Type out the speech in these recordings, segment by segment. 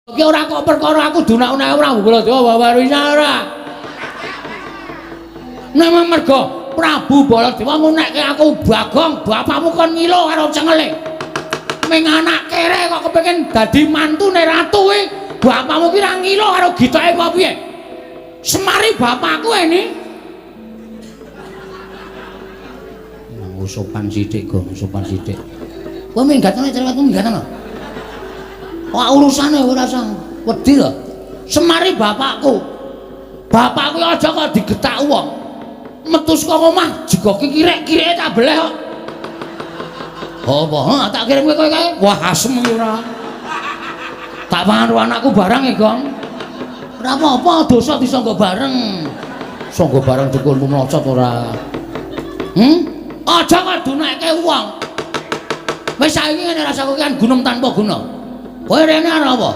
Ki ora kok perkara aku dunak-unake Prabu Baladewa wawarisa ora. Nek mergo Prabu Baladewa ngunekke aku Bagong, bapakmu kon ngilo karo cengele. Ming anak kere kok kepengin dadi mantune ratu kuwi, bapakmu ki ra ngilo karo gitoke apa piye? Semari bapakku ini. Nganggo sopan sithik, Gong, sopan sithik. Kowe minggatane cerewetmu minggatane. Wah urusane ora usah wedi to. Semari bapakku. Bapakku aja kok digetak wong. Metu saka omah jegoki kirek-kireke tak beleh kok. Apa? Ha tak kirim kowe kae. Wah asem iki ora. Tak pangan karo anakku barang e, Gong. Ora apa-apa, dosa disangga bareng. Sangga bareng dukunmu mlocot ora. Aja kok dunake wong. Wis saiki ngene rasaku kan gunung tanpa guna. Kowe rene arep apa?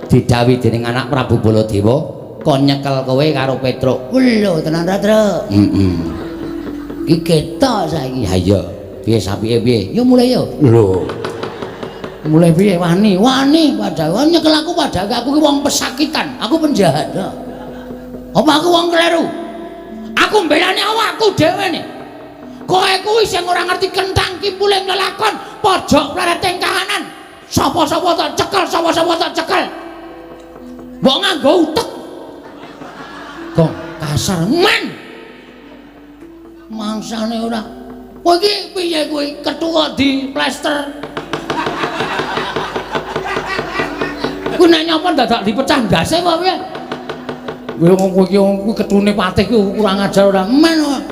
Didhawuhi dening anak Prabu Baladewa kon nyekel kowe karo Petruk. Lho tenan ra, Truk? Heeh. Iki ketok saiki. Ha iya. Piye sapike piye? Yo mulai yo. Lho. Mulai piye wani? Wani padahal nyekel aku padahal aku ki wong pesakitan, aku penjahat. Apa aku wong kleru? Aku mbelani awakku dhewe nih. Kowe kuwi sing ora ngerti kentang kimpuling lelakon pojok plereting kahanan. Sapa-sapa tak cekel, sapa-sapa tak cekel. Mbok nganggo utek. Gong kasar men. Mangsane ora. Kowe iki piye kuwi kethu kok di plester. Kuwi nek nyapa dadak dipecah ndase apa piye? Kowe wong kowe iki kuwi kethune patih kuwi kurang ajar ora men.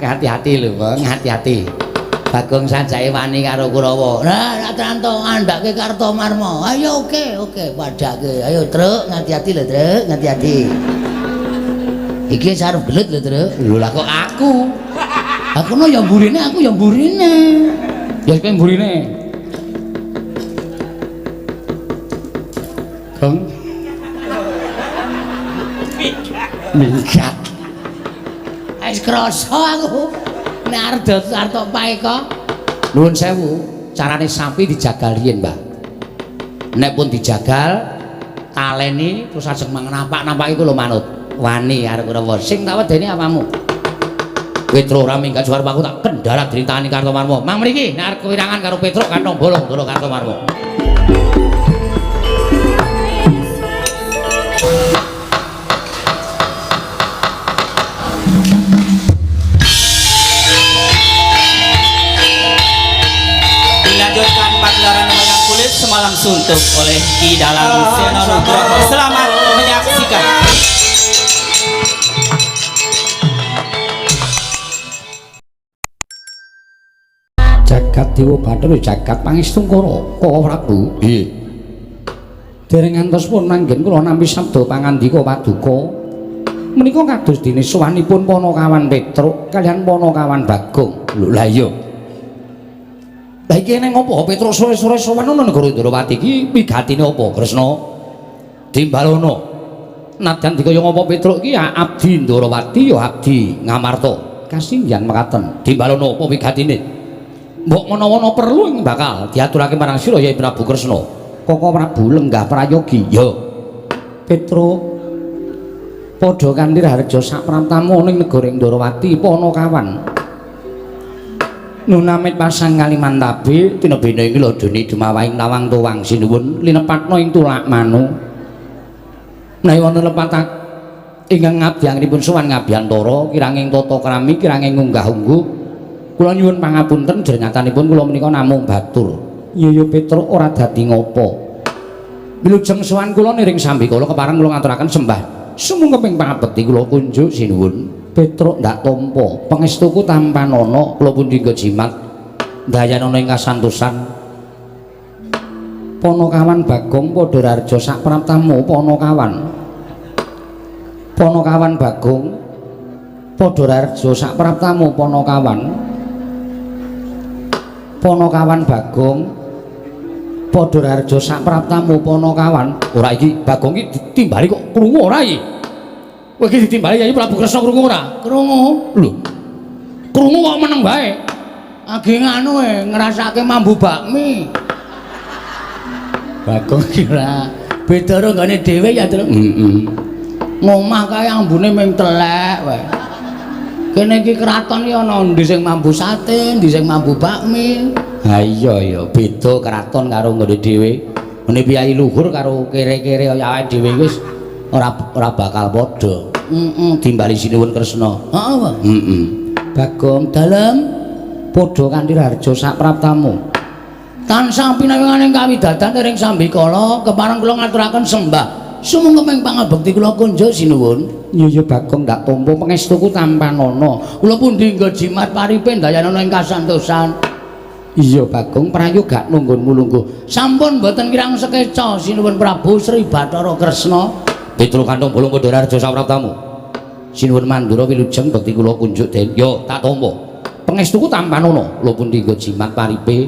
Hati-hati lho, Bang, hati-hati. Bagong sajake wani karo Kurawa. Lah, Tranto ngandhake Kartomarma. Ayo oke, oke, padhake. Ayo, Truk, ngati-hati lho, Truk, ngati-hati. Iki sarep gelut lho, Truk. Lho lah kok aku. Aku no ya mburine, aku ya mburine. Ya kowe mburine. Gong. Minggat. Wis krasa aku. Nek arep arep paeka. Nuwun sewu, carane sapi dijagal riyin, Mbah. Nek pun dijagal, taleni terus ajeng napak-napak iku lho manut. Wani arep Kurawa. Sing tak wedeni apamu? Petruk ora minggat suara aku tak kendala dritani Kartomarma. Mang mriki nek arep kewirangan karo Petruk kantong bolong ndoro Kartomarma. Dilanjutkan pagelaran wayang kulit semalam suntuk oleh Ki Dalang Seno Nugroho. Selamat menyaksikan. Jagat Dewa Bathara jagat pangestungkara Koko Prabu. Nggih. Dereng ngantos pun manggen kula nampi sabda pangandika paduka. Menika kados dene sowanipun Panakawan Petruk kaliyan Panakawan Bagong. Lho lah iya. Lah iki eneng apa Petruk sore-sore sowan ana negara Ndrawati iki wigatine apa Kresna? Timbalono. Nadyan dikaya ngapa Petruk iki ya abdi Ndrawati ya abdi Ngamarta. Kasinggihan mekaten. Timbalono apa wigatine? Mbok menawa ana perlu ing bakal diaturake marang sira ya Prabu Kresna. Koko Prabu lenggah prayogi. Ya. Petruk padha kanthi raharja sapraptamu ning negara Ndrawati Panakawan. Nunamit pasang Kalimantabe tinebene ing lodone dumawahing tawang tuwang sinuwun linepatna ing tulak manu. Menawi wonten lepat ingkang ngabdianipun sowan ngabiyantara kiranging tata krami kiranging unggah-ungguh kula nyuwun pangapunten jernyatanipun kula menika namung batur. Iya ya Petruk ora dadi ngopo. Wilujeng sowan kula niring sambikala kepareng kula ngaturaken sembah sumungkeping pangabekti kula kunjuk sinuwun. Petruk ndak tampa pangestuku tampanana kula pundi nggo jimat ndayanana ing kasantosan. Panakawan Bagong padha raharja sapraptamu Panakawan. Panakawan Bagong padha raharja sapraptamu Panakawan. Panakawan Bagong padha raharja sapraptamu Panakawan. Ora iki Bagong iki ditimbali kok krungu ora iki? Kowe iki ditimbali Yayi Prabu Kresna krungu ora? Krungu. Lho. Krungu kok meneng wae. Age nganu e ngrasake mambu bakmi. Bagong kira beda karo nggone dhewe ya, Truk. Heeh. Ngomah kae ambune ming telek wae. Kene iki kraton iki ana endi sing mambu sate, endi sing mambu bakmi. Ha iya ya, beda kraton karo nggone dhewe. Ngene piyayi luhur karo kere-kere kaya awake dhewe wis ora ora bakal padha. Heeh, timbali sinuwun Kresna. Heeh, Pak. Heeh. Bagong dalem padha kanthi raharja sapraptamu. Tansah pinawinganing kawidadan ring sambikala kepareng kula ngaturaken sembah sumangga pangabekti kula kunjuk sinuwun. Iya ya Bagong, ndak tampa pangestuku tampanana. Kula pundi nggo jimat paripe ndayanana ing kasantosan. Iya Bagong, prayoga nunggonmu lungguh. Sampun mboten kirang sekeca sinuwun Prabu Sri Bathara Kresna. Petro kantung bolong padha raharja sapraptamu. Sinuwun Mandura wilujeng bekti kula kunjuk den. Yo tak tampa. Pangestuku tampanana. Kula pundi nggo jimat paripe.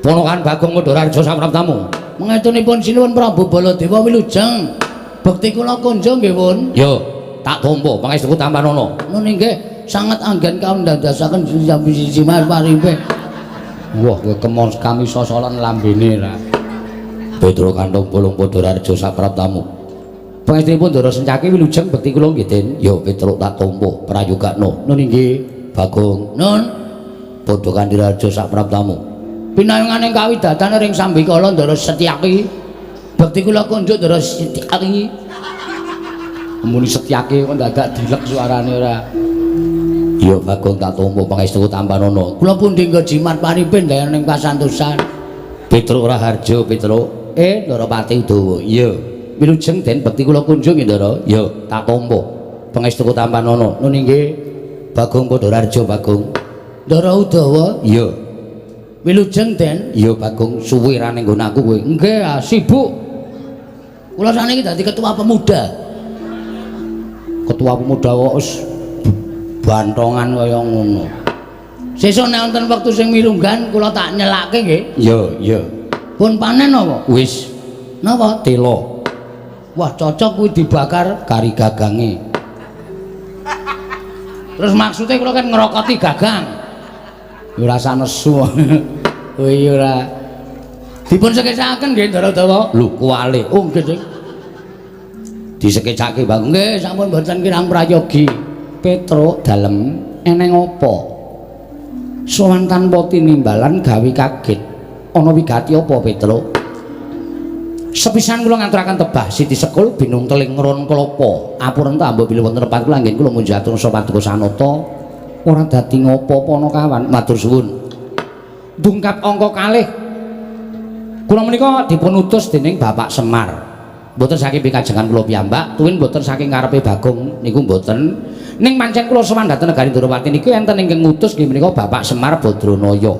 Ponokan Bagong padha raharja sapraptamu. Mangestunipun sinuwun Prabu Baladewa wilujeng. Bekti kula kunjuk nggih, Pun. Yo, tak tampa pangestuku tampanana. Nun inggih sanget anggen kaundadosaken jimat paripe. Wah, kowe kemon kami sosolan lambene ra. Petro kantung bolong padha raharja sapraptamu. Pangestunipun Ndara Sencaki wilujeng bekti kula nggih, Den. Yo Petro tak tampa prayogakno. Nun inggih Bagong. Nun padha kanthi raharja sapraptamu. Pinayunganing kawidadan ring sambikala Ndara Setyaki. Bekti kula kunjuk Ndara Setyaki. Muni Setyaki kok dadak dilek suarane ora. Iya Bagong tak tampa pangestuku tampanana. Kula pundi nggo jimat paripe ndayaning kasantosan. Petro Raharja Petro. Ndara Pati Udawa. Iya. Wilujeng Den bekti kula kunjuk nggih Ndara. Ya tak tampa pangestuku tampanana. Nun inggih Bagong padha raharja Bagong. Ndara Udawa. Iya. Wilujeng Den. Iya Bagong, suwe ra ning nggon aku kowe. Nggih, sibuk. Kula saniki dadi ketua pemuda. Ketua pemuda kok wis bantongan kaya ngono. Sesuk nek wonten wektu sing mirunggan kula tak nyelake nggih. Iya, iya. Pun panen napa? Wis. Napa? Telo. Wah, cocok kuwi dibakar kari gagange. Terus maksudnya kula kan ngerokoti gagang. Ya ora usah nesu. Oh iya ora. Dipun sekecakaken nggih Ndara Dawa. Lho, kuwale. Oh nggih, Dik. Disekecake Bagong. Nggih, sampun mboten kirang prayogi. Petruk dalem eneng apa? Sowan tanpa tinimbalan gawe kaget. Ana wigati apa, Petruk? Sepisan kula ngaturaken tebah Siti Sekul binung teling ron klapa. Apurenta mbok bilih wonten tempat kula anggen kula munjatur paduka sanata. Ora dadi ngopo-apa ana kawan. Matur suwun. Dungkap angka kalih. Kula menika dipun utus dening Bapak Semar. Mboten saking pikajengan kula piyambak, tuwin mboten saking karepe Bagong niku mboten. Ning pancen kula sowan dhateng negari Ndorowati niku enten ingkang ngutus nggih menika Bapak Semar Badranaya.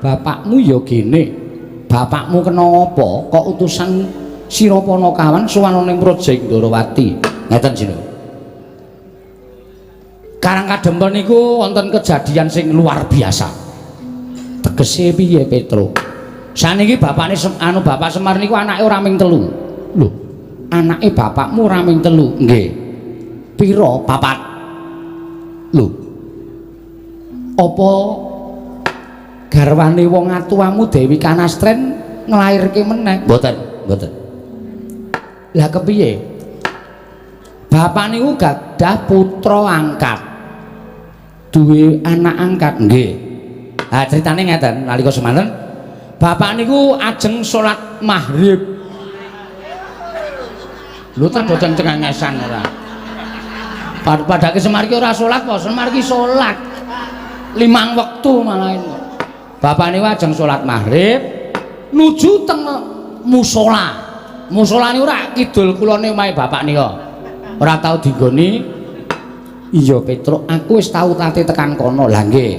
Bapakmu ya gene. Bapakmu kena apa kok utusan sira Panakawan sowan ning Praja Ndorowati. Ngeten jeneng. Karang Kadempel niku wonten kejadian sing luar biasa. Tegese piye, Petro? Saniki bapakne anu Bapak Semar niku anake ora ming telu. Lho, anake bapakmu ora ming telu? Nggih. Pira? Papat. Lho. Apa garwane wong atuwamu Dewi Kanastren nglairke meneh? Mboten, mboten. Lah kepiye? Bapak niku gadah putra angkat. Duwe anak angkat? Nggih. Ha critane ngeten, nalika semanten bapak niku ajeng salat maghrib. Lho ta boten cengengesan ora. Padake Semar ki ora salat apa? Semar ki salat. 5 wektu malah. Bapak niku ajeng salat maghrib nuju teng musala. Musala niku ora kidul kulone omahe bapak nika. Ora tau dinggoni. Iya Petruk, aku wis tau tate tekan kono. Lah nggih.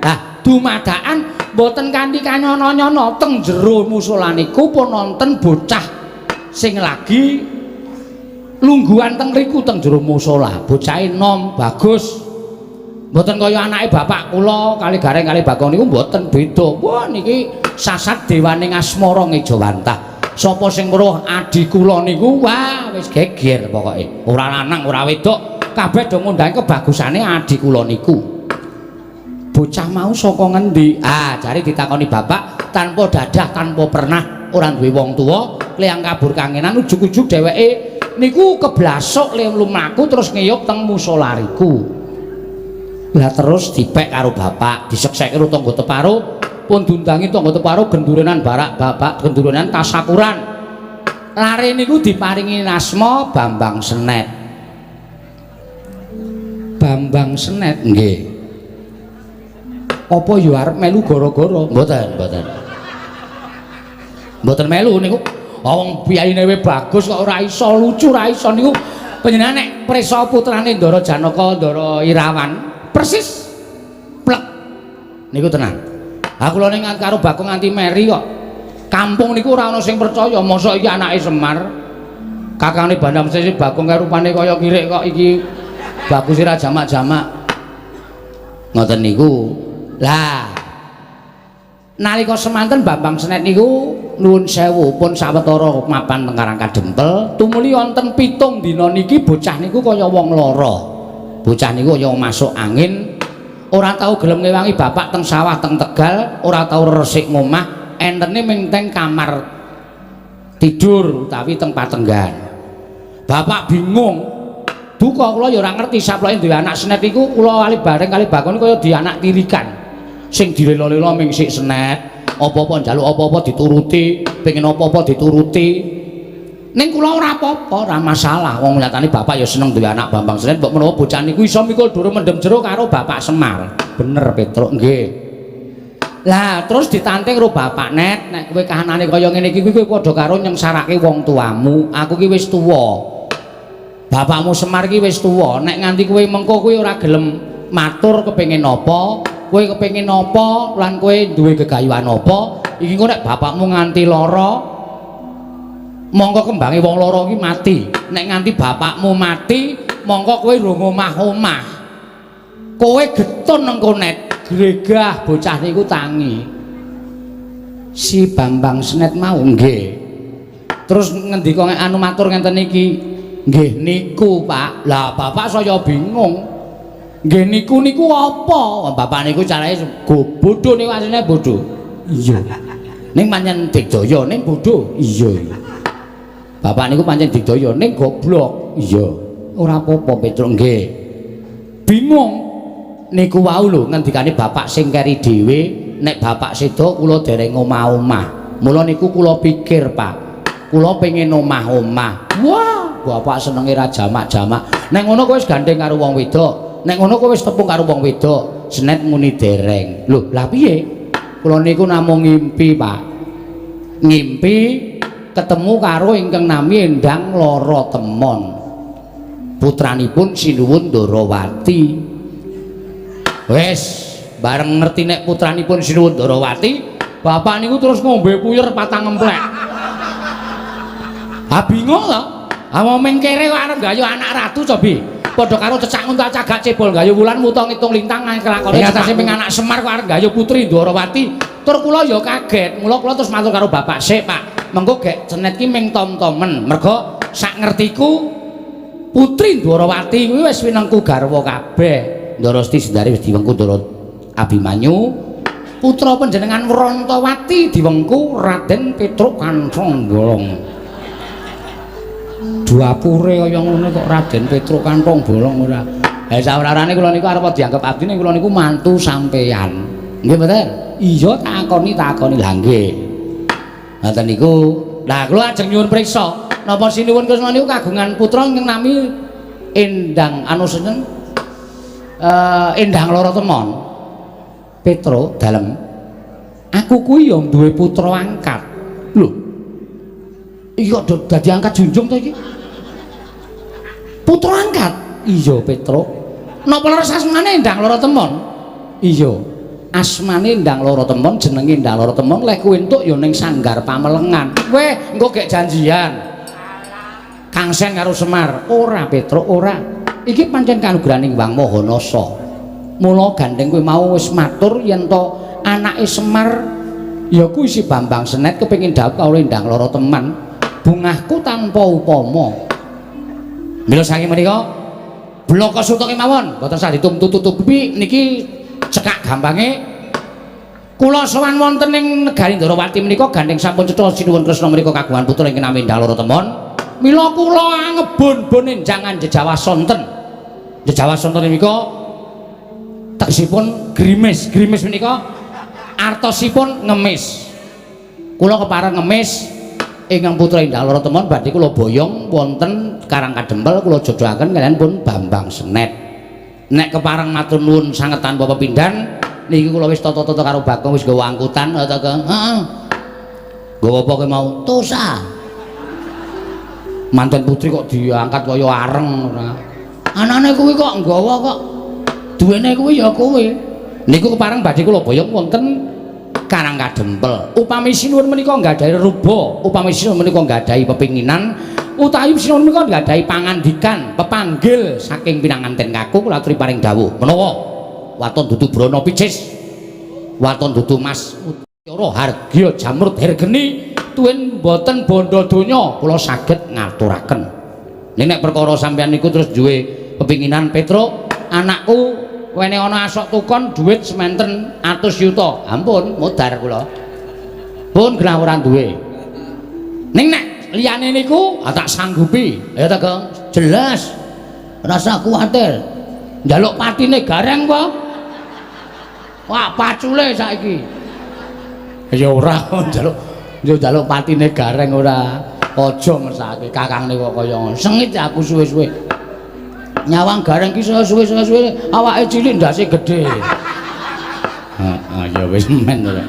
Lah dumadakan mboten kanthi kanyono-nyono teng jero musala niku pun wonten bocah sing lagi lungguhan teng riku teng jero musala. Bocahe nom, bagus. Mboten kaya anake bapak kula kali Gareng kali Bagong niku mboten beda. Wah niki sasat dewaning asmara ngejawantah. Sapa sing weruh adi kula niku wah wis geger pokoke. Ora lanang ora wedok, kabeh do ngundang kebagusane adi kula niku. Bocah mau saka ngendi? Ah, jare ditakoni bapak tanpa dadah tanpa pernah. ora duwe wong tuwa, kleyang kabur kangenan ujug-ujug dheweke niku keblasuk le lumaku terus ngeyup teng musala riku. Lah terus dipek karo bapak, disekseke karo tangga teparo, pun diundangi tangga teparo gendurenan barak bapak, gendurenan tasakuran. Lare niku diparingi asma Bambang Senet. Bambang Senet nggih. Apa ya arep melu gara-gara? Mboten, mboten. Mboten melu niku. Wong piyayine we bagus kok ora iso lucu, ora iso niku. Panjenengan nek prisa putrane Ndara Janaka, Ndara Irawan, persis plek. Niku tenan. Ha kula ning karo Bagong nganti meri kok. Kampung niku ora ana sing percaya, mosok iki anake Semar. Kakane Bandam Sesi Bagong karo rupane kaya kirik kok iki bagus ora jamak-jamak. Ngoten niku. Lah nalika semanten Bambang Senet niku nuwun sewu pun sawetara mapan teng Karang Kadempel, tumuli wonten 7 dina niki bocah niku kaya wong lara. Bocah niku kaya masuk angin, ora tau gelem ngewangi bapak teng sawah teng Tegal, ora tau resik ngomah, entene ming teng kamar tidur utawi teng patenggan. Bapak bingung. Duka kula ya ora ngerti saploke duwe anak Senet iku kula kali bareng kali Bagong kaya di anak tirikan. Sing dilela-lela ming sik Senet, apa-apa njaluk apa-apa dituruti, pengen apa-apa dituruti. Ning kula ora apa-apa, ora masalah. Wong nyatane bapak ya seneng duwe anak Bambang Senet, mbok menawa bocah niku iso mikul dhuwur mendem jero karo Bapak Semar. Bener Petruk nggih. Lah terus ditanting karo bapak, "Net, nek kowe kahanane kaya ngene iki kowe padha karo nyengsarake wong tuamu. Aku ki wis tuwa. Bapakmu Semar ki wis tuwa. Nek nganti kowe mengko kowe ora gelem matur kepengin apa, kowe kepengin apa lan kowe duwe gegayuhan apa, iki engko nek bapakmu nganti lara, mongko kembange wong lara iki mati. Nek nganti bapakmu mati, mongko kowe rong omah-omah. Kowe getun engko, Net." Gregah bocah niku tangi. Si Bambang Senet mau nggih. Terus ngendika anu matur ngenten iki, "Nggih niku, Pak." Lah bapak saya bingung. "Nggih niku niku apa?" Bapak niku carane go bodho niku asline bodho. Iya. Ning pancen digdaya ning bodho. Iya. Bapak niku pancen digdaya ning goblok. Iya. Ora apa-apa Petruk nggih. Bingung. Niku wau lho ngendikane bapak sing keri dhewe, nek bapak sedo kula dereng omah-omah. Mula niku kula pikir, Pak. Kula pengen omah-omah. Wah, bapak senenge ra jamak-jamak. Nek ngono kowe wis gandeng karo wong wedok. Nek ngono kowe wis tepung karo wong wedok. Senet muni dereng. Lho, lah piye? Kula niku namung ngimpi, Pak. Ngimpi ketemu karo ingkang nami Endang Lara Temon. Putranipun Sinuwun Ndarawati. Wis, bareng ngerti nek putranipun Sinuwun Ndarawati, bapak niku terus ngombe puyer patang emplek. Ha bingung to. Ha wong mengkere kok arep gayo anak ratu to, Bi. Padha karo cecak nguntal cagak cebol gayo wulan wuta ngitung lintang nang kelakone. Ing atase ping anak Semar kok arep gayo putri Ndarawati. Tur kula ya kaget. Mula kula terus matur karo bapak, "Sik, Pak. Mengko gek Senet ki ming tom-tomen." Mergo sak ngertiku putri Ndarawati kuwi wis winengku garwa kabeh. Ndara Siti Sendari wis diwengku Ndara Abimanyu. Putra panjenengan Wrontowati diwengku Raden Petruk Kanthong Bolong. Dapure kaya ngono kok Raden Petruk Kanthong Bolong ora. Ha sawarane kula niku arep dianggep abdi ning kula niku mantu sampeyan. Nggih mboten? Iya takoni takoni. Lah nggih. Ngoten niku. Lah kula ajeng nyuwun priksa, napa Sinuwun Kresna niku kagungan putra ingkang nami Endang anu sinten? Endang Lara Temon. Petro dalem. Aku kuwi ya duwe putra angkat. Lho. Iki kok dadi angkat junjung to iki? Putra angkat? Iya, Petro. Napa leres asmane Endang Lara Temon? Iya. Asmane Endang Lara Temon, jenenge Endang Lara Temon, leh kuwi entuk ya ning Sanggar Pamelengan. Weh, engko gek janjian. Kang Sen karo Semar. Ora, Petro, ora. Iki pancen kanugrahaning Wang Maha Nasa. Mula gandeng kowe mau wis matur yen to anake Semar ya kuwi si Bambang Senet kepengin dhawuh kawula Endang Lara Teman. Bungahku tanpa upama. Mila saking menika bloko suta kemawon, mboten sah ditumtu-tutupi niki cekak gampange. Kula sowan wonten ing negari Ndorowati menika gandheng sampun cetha Sinuwun Kresna menika kagungan putra ingkang nami Endang Lara Temon. Mila kula angebon-bon enjangan jejawah sonten. Jejawah sonten menika tegesipun grimis. Grimis menika artosipun ngemis. Kula kepareng ngemis ingkang putra Endang Lara Temon badhe kula boyong wonten Karang Kadempel kula jodohaken kaliyan pun Bambang Senet. Nek kepareng matur nuwun sanget tanpa pepindhan niki kula wis tata-tata karo Bagong wis nggawa angkutan ta Kang. Heeh. Nggawa apa kowe mau? Tosa. Manten putri kok diangkat kaya areng ora. Anane kuwi kok nggawa kok. Duwene kuwi ya kowe. Niku kepareng badhe kula boyong wonten Karang Kadempel. Upami sinuwun menika nggadahi ruba, upami sinuwun menika nggadahi pepinginan, utawi sinuwun menika nggadahi pangandikan, pepanggil saking pinanganten kakung kula aturi paring dawuh. Menawa waton dudu brana picis, waton dudu mas, mutiara hargya jamrud hergeni, tuwin boten bondo donya kula saged ngaturaken. Ning nek perkara sampeyan niku terus duwe pepinginan Petruk, anakku wene ana asok tukon dhuwit sementen atus yuta. Ampun, modar kula. Pun genah ora duwe. Ning nek liyane niku tak sanggupi. Ya ta, Gong? Jelas. Rasa kuwatir. Njaluk patine gareng apa? Wah, pacule saiki. Ya ora njaluk, yo njaluk patine gareng ora. Aja mesake kakangne kok kaya ngono. Sengit aku suwe-suwe. Nyawang gareng ki suwe-suwe awake cilik ndase gedhe. Heeh, ya wis men ora.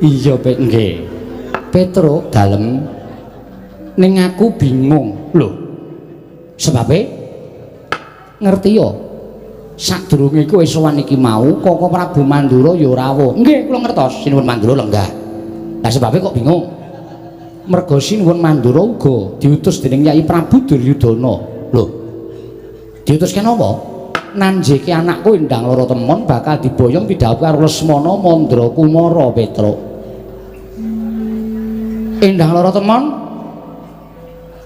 Iya, Pet nggih. Petruk dalem ning aku bingung. Lho. Sebabe ngerti ya? Sadurunge kowe sowan iki mau Koko Prabu Mandura ya rawuh. Nggih, kula ngertos Sinuwun Mandura lenggah. Lah sebabe kok bingung? Merga Sinuwun Mandura uga diutus dening Yai Prabu Duryudana. Lho. Diutus kenapa? Nanjeke anakku Endang Lara Temon bakal diboyong pidhawuh karo Lesmana Mandra Kumara Petruk. Endang Lara Temon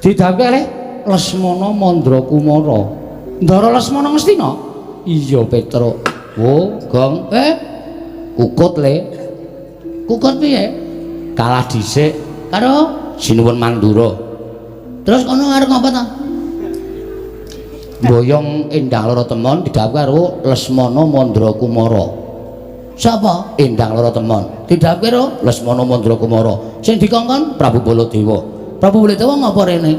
didhawuhi kalih Lesmana Mandra Kumara. Ndara Lesmana Ngastina? Iya Petruk. Wo, Gong. Kukut le. Kukut piye? Kalah dhisik karo Sinuwun Mandura. Terus kono arep ngapa ta? Boyong Endang Lara Temon didhawuhi karo Lesmana Mandra Kumara. Sapa? Endang Lara Temon. Didhawuhi karo Lesmana Mandra Kumara. Sing dikongkon Prabu Baladewa. Prabu Baladewa ngapa rene?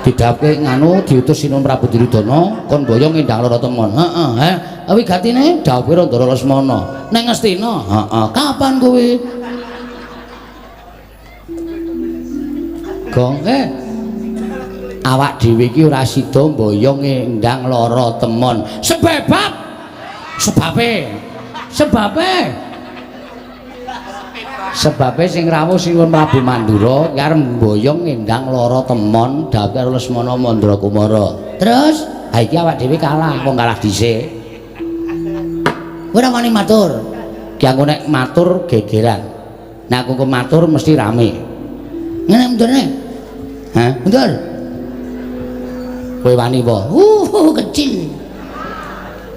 Didhawuhke nganu diutus Sinuwun Prabu Duryudana kon boyong Endang Lara Temon. Heeh, he. Wigatine dawuhe Ndara Lesmana. Neng Ngastina. Heeh. Kapan kuwi? Gong, awak dhewe iki ora sida mboyong Endang Lara Temon. Sebab sebabe sebabe sebabe sing rawuh Sinuwun Prabu Mandura ki arep mboyong Endang Lara Temon dawuh karo Lesmana Mandra Kumara. Terus ha iki awak dhewe kalah, wong kalah dhisik. Kowe ora wani matur. Ki aku nek matur gegeran. Nek aku matur mesti rame. Ngene mundurne. Hah? Mundur. Kowe wani apa? Kecil.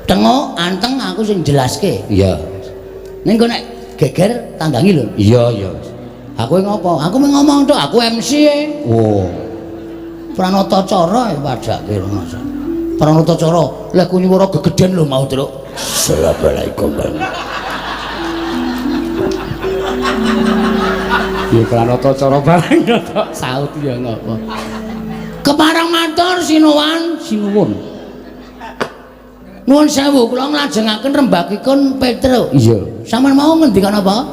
Tengok anteng aku sing jelaske. Iya. Ning kok nek geger tanggangi lho. Iya, iya. Aku ngopo? Aku mung ngomong tok, aku MC e. Oh. Pranata cara ya padake rumasa. Pranata cara, lek ku nyuwara gegeden lho mau, Truk. Assalamualaikum. Ya pranata cara bareng tok saut ya ngopo. Kepareng matur sinuwun, sinuwun. Nuwun sewu kula nglajengaken rembagipun Petruk. Iya. Sampeyan mau ngendikan apa?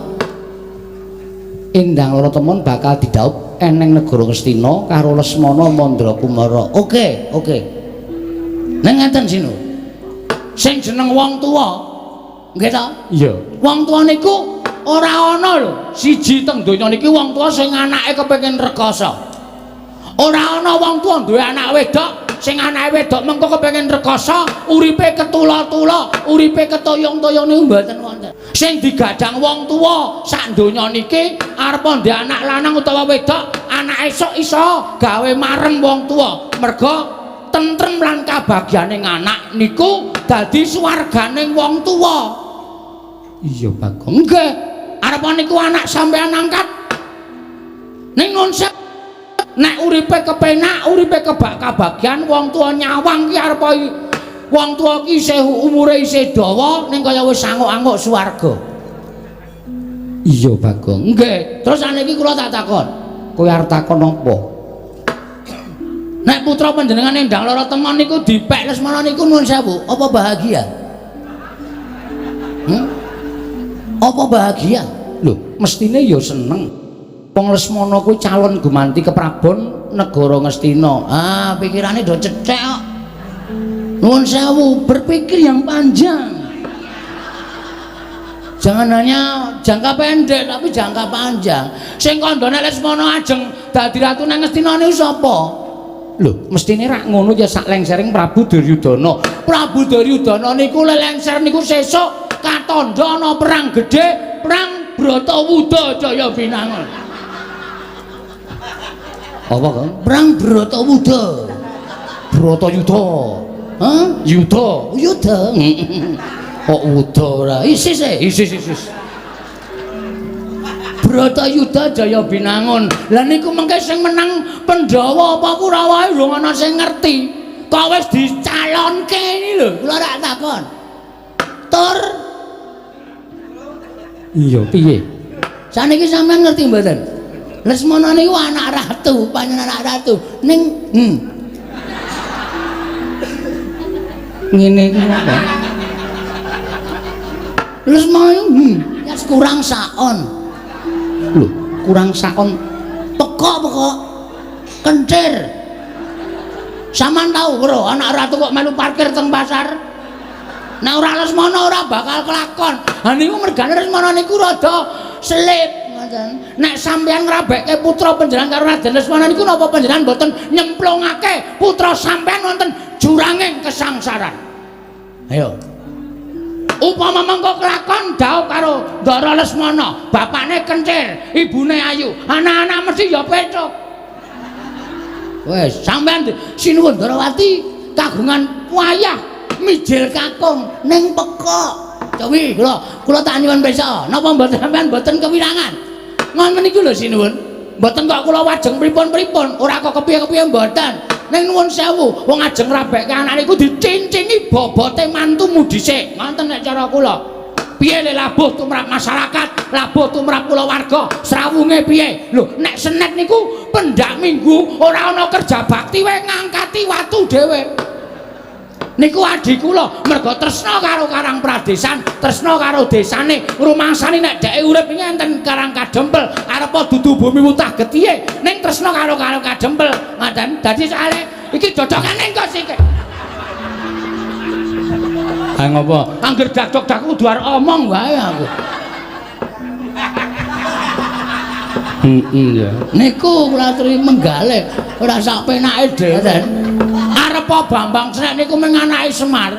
Endang Lara Temon bakal didhaup eneng negara Ngastina karo Lesmana Mandra Kumara. Oke, oke. Ning ngeten sinu. Sing jeneng wong tuwa. Nggih ta? Iya. Wong tuwa niku ora ana lho. Siji teng donya niki wong tuwa sing anake kepengin rekoso. Ora ana wong tuwa duwe anak wedok sing anake wedok mengko kepengin rekoso, uripe ketula-tula, uripe ketoyong-toyong niku mboten wonten. Sing digadang wong tuwa sak donya niki arep ndek anak lanang utawa wedok, anak esuk iso gawe marem wong tuwa. Merga tentrem lan kabagyane anak niku dadi swargane wong tuwa. Iya, Bagong. Nggih. Arep niku anak sampean angkat. Ning nun nek uripe kepenak, uripe kebak kabagyan, wong tuwa nyawang ki arep wong tuwa ki isih umure isih dawa ning kaya wis anguk-anguk swarga. Iya, Bagong. Nggih. Terus saniki kula tak takon. Kowe arep takon apa? Nek putra panjenengan Endang Lara Temon niku dipek Lesmana niku nuwun sewu, apa bahagia? Hmm? Apa bahagia? Lho, mestine ya seneng. Wong Lesmana kuwi calon gumanti keprabon negara Ngastina. Ah, pikirane do cethek kok. Nuwun sewu, berpikir yang panjang. Jangan hanya jangka pendek tapi jangka panjang. Sing kandhane Lesmana ajeng dadi ratu nang Ngastina niku sapa? Lho, mestine rak ngono ya sak lengsering Prabu Duryudana. Prabu Duryudana niku lelengser niku sesuk katandha ana perang gedhe, perang Bratawuda Jaya Binangun. Apa, Kang? Perang Bratawuda. Bratayuda. Hah? Yuda. Yuda. Kok wuda ora? Isis e, isis isis. Bratayuda Jaya Binangun. Lah niku mengke sing menang Pandhawa apa Kurawa urung ana sing ngerti. Kok wis dicalonke iki lho, kula rak takon. Tur iya, piye? Saniki sampean ngerti mboten? Lesmana niku anak ratu, panjenengan anak ratu. Ning ngene iki apa? Lesmana ya kurang saon. Lho, kurang saon pekok-pekok. Kencir. Sampeyan tau bro, anak ratu kok melu parkir teng pasar? Nek ora Lesmana ora bakal kelakon. Ha niku mergane Lesmana niku rada selip ngoten. Nek sampeyan ngrabekke putra panjenengan karo Raden Lesmana niku napa panjenengan mboten nyemplungake putra sampeyan wonten juranging kesangsaran? Ayo. Upama mengko kelakon dhaup karo Ndara Lesmana, bapakne kencir, ibune ayu, anak-anak mesti ya pecuk. Wes, sampeyan sinuwun Ndarawati kagungan wayah mijil kakung ning pekok. Cowi kula kula tak nyuwun pirsa, napa mboten sampeyan mboten kewirangan? Ngoten niku lho sinuwun. Mboten kok kula wajeng pripun-pripun, ora kok kepiye-kepiye mboten. Ning nuwun sewu, wong ajeng ngrabekke anak niku dicincingi bobote mantumu dhisik. Ngoten nek cara kula. Piye le labuh tumrap masyarakat, labuh tumrap kulawarga, srawunge piye? Lho, nek senet niku pendak minggu ora ana kerja bakti wae ngangkati watu dhewe. Niku adi kula mergo tresna karo Karang Pradesan, tresna karo desane, rumangsane nek dheke urip iki enten Karang Kadempel, arepa dudu bumi wutah getihe, ning tresna karo Karang Kadempel. Ngoten. Dadi soalé iki dodokane engko sik. Ha ngopo? Angger dak-dak kudu arep omong wae aku. Heeh ya. Niku kula aturi menggalih, ora sak penake dhewe. Arepa Bambang Srek niku mung anake Semar.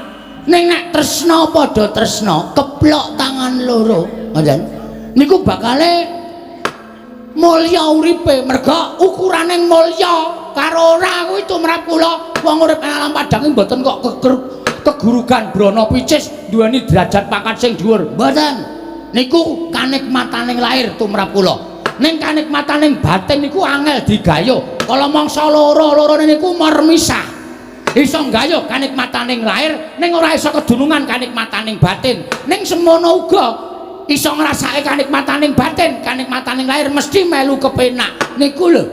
Ning nek tresna padha tresna, keplok tangan loro, ngoten. Niku bakale mulya uripe, merga ukurane mulya karo ora kuwi tumrap kula wong urip alam padang mboten kok kegurugan brana picis duweni derajat pangkat sing dhuwur. Mboten. Niku kanikmataning lahir tumrap kula. Ning kanikmataning batin niku angel digayuh. Kala mangsa loro-lorone niku mermisah. Iso nggayuh kanikmataning lahir ning ora iso kedunungan kanikmataning batin. Ning semono uga iso ngrasake kanikmataning batin, kanikmataning lahir mesti melu kepenak. Niku lho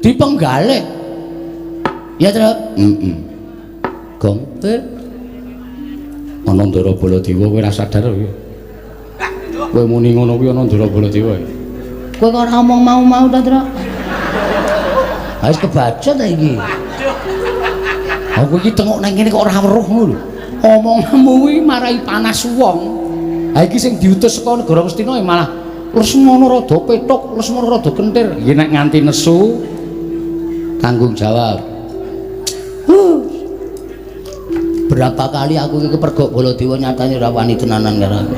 dipenggalih. Ya, Tru? Heeh. Gong, ana Ndara Baladewa kowe ora sadar kowe. Kowe muni ngono kuwi ana Ndara Baladewa. Kowe kok ora omong mau-mau ta, Tru? Ha wis kebaca ta iki. Aku iki tengok nang kene kok ora weruh ngono lho. Omonganmu kuwi marai panas wong. Ha iki sing diutus saka negara Ngastina malah Lesmana rada pethuk, Lesmana rada kentir. Iki nek nganti nesu tanggung jawab. Berapa kali aku iki kepergok Baladewa nyatane ora wani tenanan karo aku.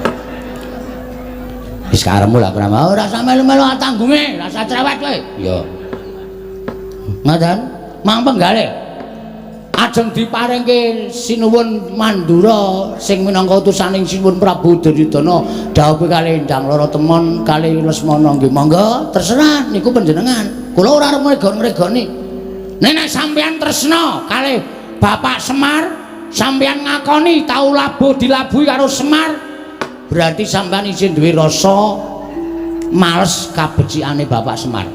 Wis karepmu lah ora mau ora usah melu-melu tanggunge, ora usah cerewet kowe. Iya. Ngoten, mang penggalih. Ajeng diparingke Sinuwun Mandura sing minangka utusaning Sinuwun Prabu Duryudana dhawuhe kalih Endang Lara Temon kalih Lesmana nggih monggo terserah niku panjenengan. Kula ora arep ngregoni. Nek sampeyan tresna kalih Bapak Semar, sampeyan ngakoni tau labuh dilabuhi karo Semar, berarti sampeyan isih duwe rasa males kabecikane Bapak Semar.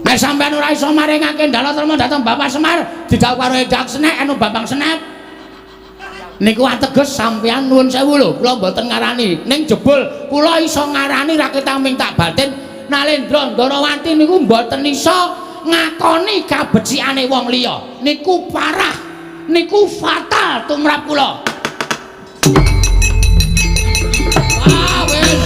Nek sampeyan ora iso maringake Ndala Trema dhateng Bapak Semar, didhawuh karo Endang Senek anu Bambang Senep. Niku ateges sampeyan nuwun sewu lho, kula mboten ngarani. Ning jebul kula iso ngarani ra ketaming tak batin Nalendra Ndarawati niku mboten iso ngakoni kabecikane wong liya. Niku parah, niku fatal tumrap kula. Wah, wis.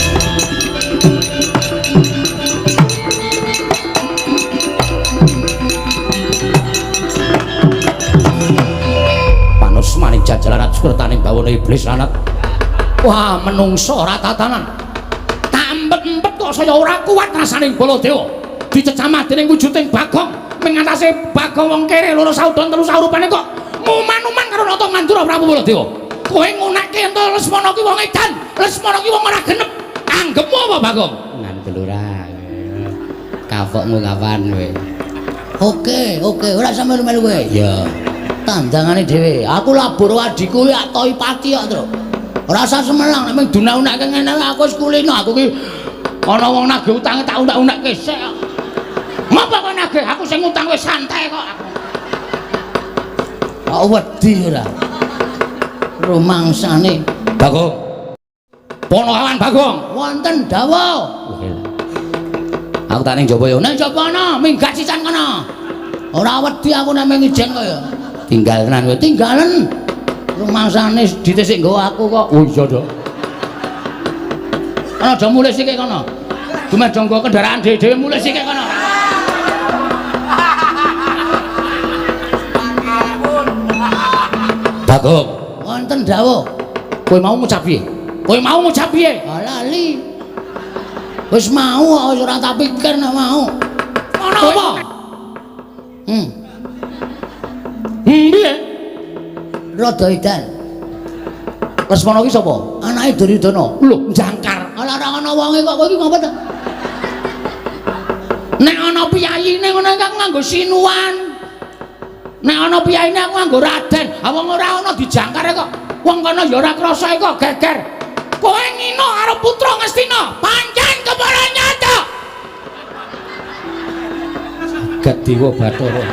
Panusmaning jajaran sukertaning bawana iblis lanat. Wah, menungso ora tatanan. Tak empet-empet kok saya ora kuat rasaning Baladewa. Dicecamah dening wujuding Bagong, mengatasi Bagong wong kere loro saudon telu saurupane kok nguman-uman karo Nata Mandura Prabu Baladewa. Kowe ngunekke ento Lesmana ki wong edan, Lesmana ki wong ora genep. Anggepmu apa Bagong? Ngandel ora. Kapokmu kapan kowe? Oke, oke, ora sampe melu kowe. Iya. Tandangane dhewe. Aku labur adhiku ya toi pati kok, Tru. Ora usah semelang nek mung dunak-unake ngene aku wis kulino aku ki ana wong nagih utange tak unak-unakke sik kok. Ngapa kowe nagih? Aku sing ngutang wis santai kok aku. Kok wedi ora? Rumangsane Bagong. Ponokawan Bagong, wonten dawuh. Aku tak ning jaba ya. Ning jaba ana, minggat sisan kono. Ora wedi aku nek mung ijen kaya. Tinggal tenan kowe. Tinggalen. Rumangsane dite sik nggawa aku kok. Oh iya, Dok. Ana aja mulih sithik kono. Dumeh do nggawa kendaraan dhewe-dhewe mulih sithik kono. Bagong, Wonten dawuh. kowe mau ngucap piye? Kowe mau ngucap piye? Ah, lali. Wis mau kok wis ora tak pikir nek mau. Ana apa? Piye? Rada edan. Lesmana ki sapa? Anake Duryudana. Lho, jangkar. Ala ora ana wonge kok kowe iki ngopo ta? Nek ana piyayine ngono iki aku nganggo sinuwan. Nek ana piyayine aku nganggo raden. Ha wong ora ana dijangkar kok. Wong kono ya ora krasa kok geger. Kowe ngino karo putra Ngastina, pancen kepara nyata. Jagat Dewa Bathara.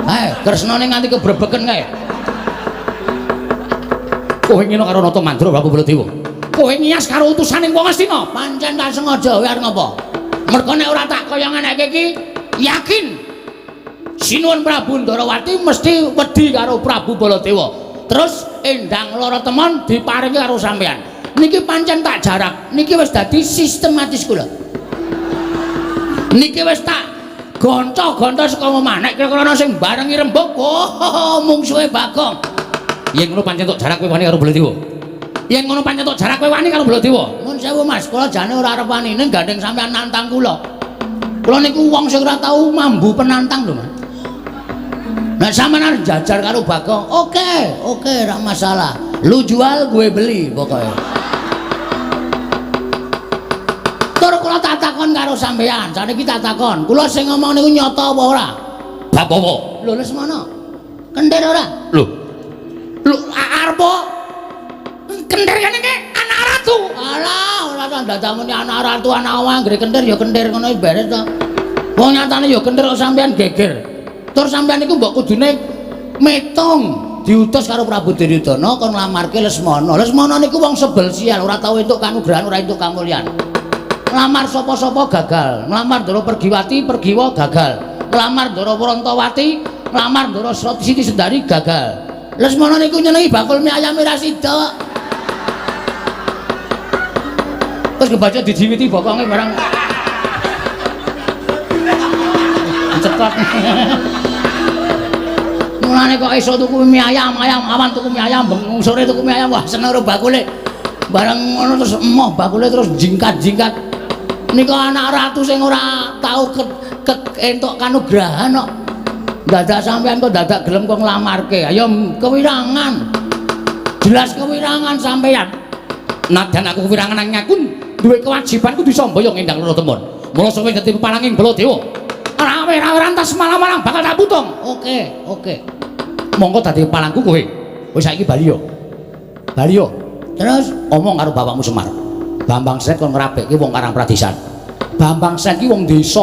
Hae, kresnane nganti kebrebeken kae. Kowe ngino karo Nata Mandura Prabu Baladewa. Kowe ngias karo utusaning wong Ngastina, pancen tak sengaja kowe arep ngopo? Mergo nek ora tak kaya ngeneke iki, yakin Sinuwun Prabu Ndarawati mesti wedi karo Prabu Baladewa. Terus Endang Lara Temon diparingi karo sampean. Niki pancen tak jarak, niki wis dadi sistematis kula. Niki wis tak gonco-gonco saka omah. Nek kira-kira ana sing barengi rembug, oh mungsuhe Bagong. Yen ngono pancen tok jarak kowe wani karo Baladewa. Yen ngono pancen tok jarak kowe wani karo Baladewa. Nuwun sewu Mas, kula jane ora arep wani ning gandeng sampean nantang kula. Kula niku wong sing ora tau mambu penantang lho, Mas. Nek sampean arep jajar karo Bagong, oke, oke, ora masalah. Lu jual, gue beli pokoknya. Tur kula tak takon karo sampean, saniki tak takon. Kula sing ngomong niku nyata apa ora? Bab apa? Lho Lesmana. Kentir ora? Lho, Lho arep kentir kene iki anak ratu. Alah, ora usah ndadamuni anak ratu, anak wong anggere kentir ya kentir ngono wis beres to. Wong nyatane ya kentir kok sampean geger. Tur sampean niku mbok kudune metung diutus karo Prabu Duryudana kon nglamarke Lesmana. Lesmana niku wong sebel sial, ora tau entuk kanugrahan, ora entuk kamulyan. Nglamar sapa-sapa gagal, nglamar Ndara Pergiwati, Pergiwa gagal. Nglamar Ndara Prantawati, nglamar Ndara Siti Sendari gagal. Lesmana niku nyenengi bakul mie ayam ora sida. Terus kebaca dijiwiti bokonge barang. Cetot. Mulane kok iso tuku mie ayam, ayam awan tuku mie ayam, bengi sore tuku mie ayam, wah seneng karo bakule. Bareng ngono terus emoh bakule terus jingkat-jingkat. Nika anak ratu sing ora tau entuk kanugrahan kok. Dadak sampean kok dadak gelem kok nglamarke. Ayo kewirangan. Jelas kewirangan sampean. Nadyan aku kewirangan nanging aku duwe kewajiban kudu iso mboyong Endang Loro Temon. Mula sapa dadi pepalang ing Baladewa. Rawe-rawe rantas malam-malam bakal tak putung. Oke, oke. Monggo dadi pepalangku kowe. Wis saiki bali yo. Bali yo. Terus omong karo bapakmu Semar. Bambang Sret kon ngrabekke wong Karang Pradesan. Bambang Sret ki wong desa.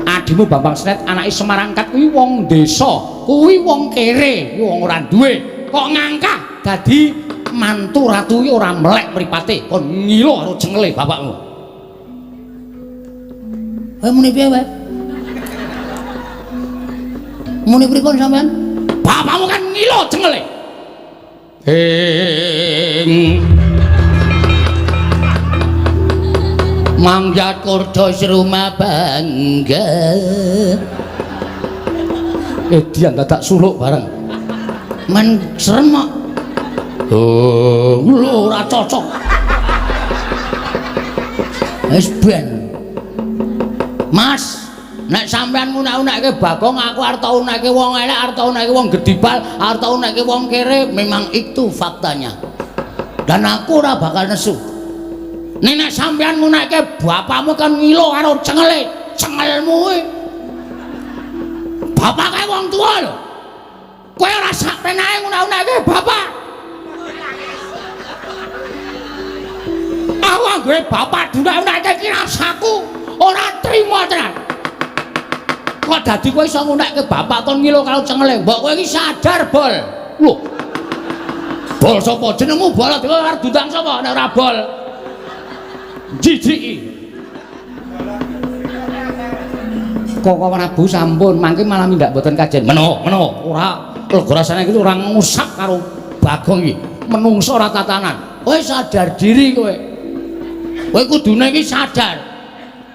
Adimu Bambang Sret anake Semar angkat kuwi wong desa. Kuwi wong kere, kuwi wong ora duwe. Kok ngangkah dadi mantu ratu ki ora melek mripate, kon ngilo karo cengele bapakmu. Kowe muni piye kowe? Muni pripun sampean? Bapakmu kan ngilo cengele. Ing Mangyat kurdo serumah bangga. Edian dadak suluk bareng. Men serem kok. Oh, lho ora cocok. Wis ben. Mas, nek sampean ngunak-unakke Bagong, aku arep tau unakke wong elek, arep tau unakke wong gedibal, arep tau unakke wong kere, memang itu faktanya. Dan aku ora bakal nesu. Nek nek sampean ngunakke bapakmu kan ngilo karo cengele, cengelmu kuwi. Bapak kae wong tuwa lho. Kowe ora sak penake ngunak-unakke bapak. Aku anggere bapak dunak-unake iki rasaku ora trima tenan. Kok dadi kowe iso ngunakke bapak kon ngilo karo cengele? Mbok kowe iki sadar, Bol. Lho. Bol sapa? Jenengmu Bol dhewe arep diundang sapa nek ora Bol? Jijiki. Koko Prabu sampun mangke malah mindak mboten kajen. Meno, meno, ora lega rasane iki ora ngusap karo Bagong iki. Menungso ora tatanan. Kowe sadar diri kowe. Kowe kudune iki sadar.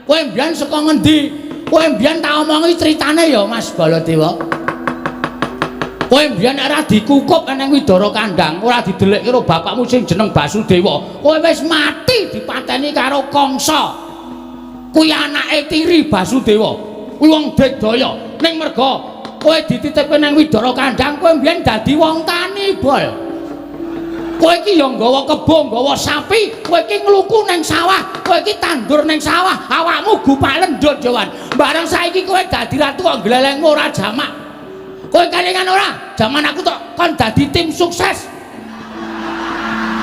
Kowe mbiyen saka ngendi? Kowe mbiyen tak omongi critane ya Mas Baladewa. Kowe mbiyen ora dikukup nang Widara Kandang, ora didelikke karo bapakmu sing jeneng Basudewa. Kowe wis mati dipateni karo Kangsa. Kuwi anake tiri Basudewa. Kuwi wong digdaya. Ning merga kowe dititipke nang Widara Kandang, kowe mbiyen dadi wong tani, Bol. Kowe iki ya nggawa kebo, nggawa sapi, kowe iki ngluku nang sawah, kowe iki tandur nang sawah, awakmu gupak lendut Jawan. Bareng saiki kowe dadi ratu kok glelengmu ora jamak. Kowe kelingan ora? Jaman aku tok kon dadi tim sukses.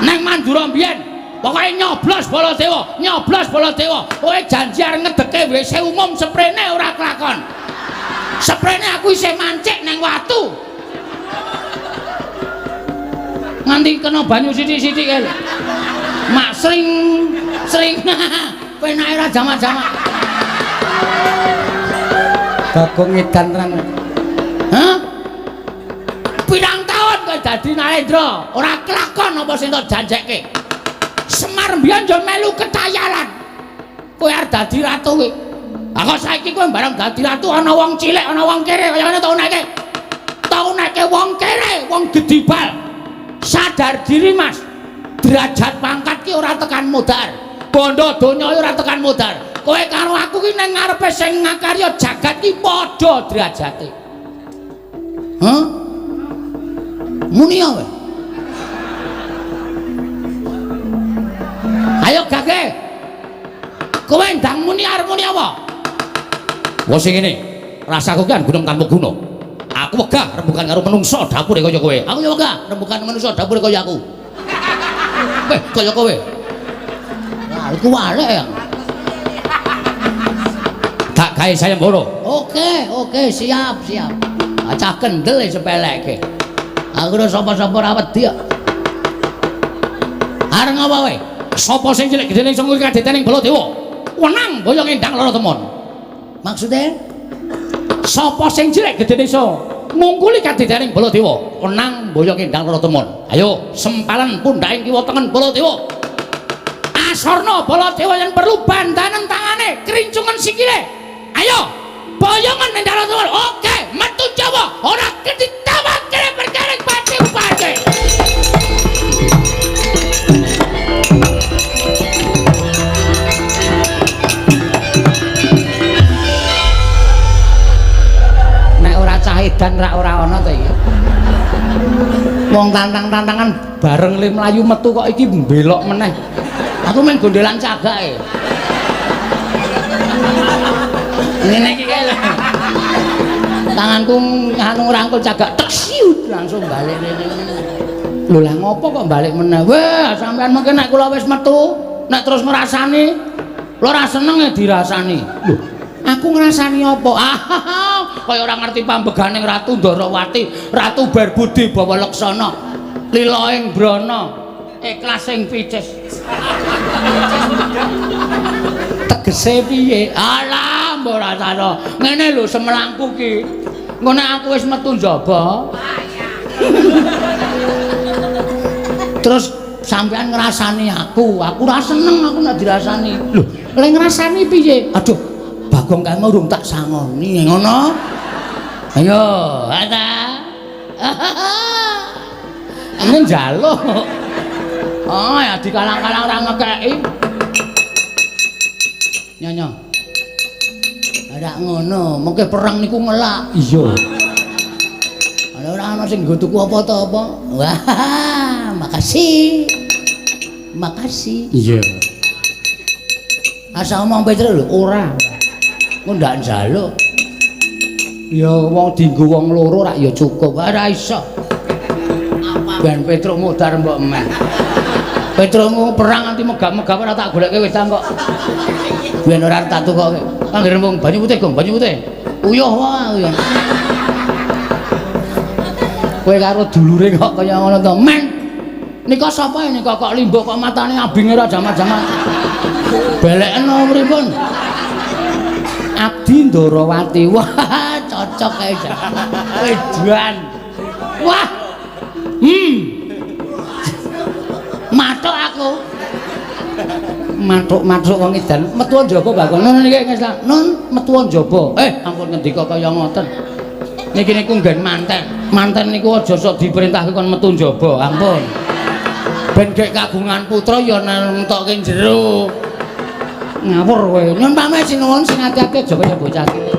Nang Mandura mbiyen, pokoke nyoblos Baladewa, nyoblos Baladewa. Kowe janji arep ngedeke WC umum seprene ora kelakon. Seprene aku isih mancik nang watu. Nganti kena banyu sithik-sithik kae lho. Mak sring sring penake ora jamak-jamak. Bagong edan tenan. Hah? Pirang taun kowe dadi Narendra, ora kelakon apa sing tok janjekke. Semar mbiyen yo melu ketayalan. Kowe arep dadi ratu kowe. Lah kok saiki kowe bareng dadi ratu ana wong cilik, ana wong kere kaya ngene tok uneke. Tok uneke wong kere, wong gedibal. Sadar diri Mas, derajat pangkat ki ora tekan modar, bondo donya ora tekan modar. Kowe karo aku ki nang ngarepe sing ngakarya jagat ki padha derajate. Hah? Muni ya kowe? Ayo gage. Kowe ndang muni arep muni apa? Wong sing ngene, rasaku ki gunung tanpa guna. Aku wegah rembukan karo menungso dapure kaya kowe. Aku ya wegah rembukan menungso dapure kaya aku. Weh, kaya kowe. Wah, iku walek ya. Tak gawe sayembara. Oke, oke, siap, siap. Acah kendel e sepelekke. Aku ora sapa-sapa ora wedi kok. Arep ngapa kowe? Sapa sing cilik gedene iso nguri kadeten ing Baladewa? Wenang boyong Endang Loro Temon. Maksude? Sapa sing cilik gedene iso ngungkuli kadeten ing Baladewa? Wenang boyong Endang Loro Temon. Ayo sempalan pundhaking kiwa tengen Baladewa. Asorna Baladewa yen perlu bandanen tangane, krincungen sikile. Ayo, boyongan Endang Loro Temon. Oke, metu Jawa, ora ketitawak kene perkara pati-pati. Nek ora cah edan Edan rak ora ana to iki. Wong tantang-tantangan bareng le mlayu metu kok iki mbelok meneh. Aku main gondelan cagake. Ngene iki kae lho. Tanganku anu ngrangkul cagak tek siut langsung balik rene. Lho lah ngopo kok balik meneh? Wah, sampean mengke nek kula wis metu, nek terus ngrasani, lho ora seneng e dirasani. Lho, aku ngrasani apa? Ah, kaya ora ngerti pambeganing Ratu Ndorowati, Ratu Barbudi Bawa Laksana, lila ing brana, ikhlas ing picis. Tegese piye? Alah, mbok rasane. Ngene lho semelangku ki. Engko nek aku wis metu njaba. Terus sampean ngrasani aku, aku ora seneng aku nek dirasani. Lho, lek ngrasani piye? Aduh, Bagong kae mau urung tak sangoni, ngono. Ayo, ada. Ini njaluk. Oh, ya dikalang-kalang ora ngekeki. Nyonya. Ora ngono, mengke perang niku ngelak. Iya. Ana ora ana sing nggo tuku apa ta apa. Wah, makasih. Makasih. Iya. Asa omong Petro lho, ora. Engko ndak njaluk. Ya wong dienggo wong loro rak ya cukup. Ora iso. Ben Petro modar mbok men. Petromu perang nganti megap-megap ora tak goleke wedang kok. Ben ora tak tukoke. Anggere mung banyu putih, Gong, banyu putih. Uyuh wae uyuh. Kowe karo dulure kok kaya ngono to, men. Nika sapa nika kok limbuk kok matane abinge ora jaman-jaman. Belekno pripun? Abdi Ndorowati. Wah, cocok kae jan. Wedan. Wah. Mathuk aku. Mathuk-mathuk wong edan. Metu njaba Bagong. Nun niki ngeslah. Nun metu njaba. Ampun ngendika kaya ngoten. Niki niku nggen manten. Manten niku aja sok diperintahke kon metu njaba. Ampun. Ben gek kagungan putra ya nentokke jero. Ngawur kowe. Nyun pamit sinuwun sing ati-ati aja kaya bocah cilik.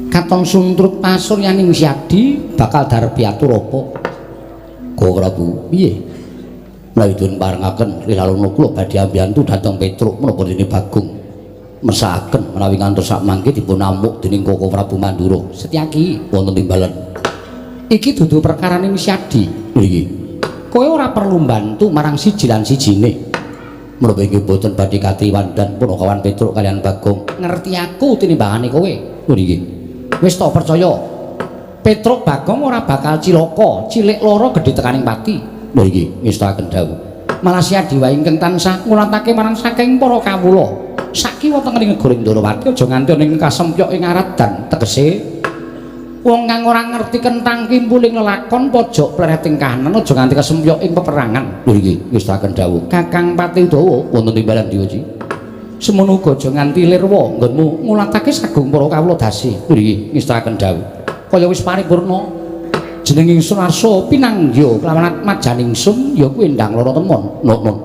Katon suntrut pasuryaning Syadi bakal darep piatur apa? Koko Prabu, piye? Menawi dipun parengaken lilaluna kula badhe ambiyantu dhateng Petruk menapa dene Bagong mesakaken menawi ngantos sak mangke dipun amuk dening Koko Prabu Mandura. Setyaki wonten timbalan. Iki dudu perkaraning Syadi. Nggih. Kowe ora perlu mbantu marang siji lan sijine. Menapa inggih boten badhe katiwandan punakawan Petruk kalian Bagong. Ngerti aku tinimbangane kowe. Nggih. Wis tak percaya. Petruk Bagong ora bakal cilaka, cilik lara gedhe tekaning pati. Lho iki ngestakaken dawuh. Malah Syadi wae ingkang tansah ngulatake marang saking para kawula. Sakiwa tengening negara Ndorowati aja nganti ana ing kasempyok ing aradan tegese wong kang ora ngerti kentang kimpuling lelakon pojok plereting kahanan aja nganti kasempyok ing peperangan. Lho iki ngestakaken dawuh. Kakang Pati Udawa wonten timbalan diwaji. Semono uga aja nganti lirwa nggonmu ngulatake sagung para kawula dasi. Nggih, ngestakaken dawuh. Kaya wis paripurna jeneng ingsun arsa pinangya kelawan atmajan ingsun ya kuwi endang lara temon. Nun.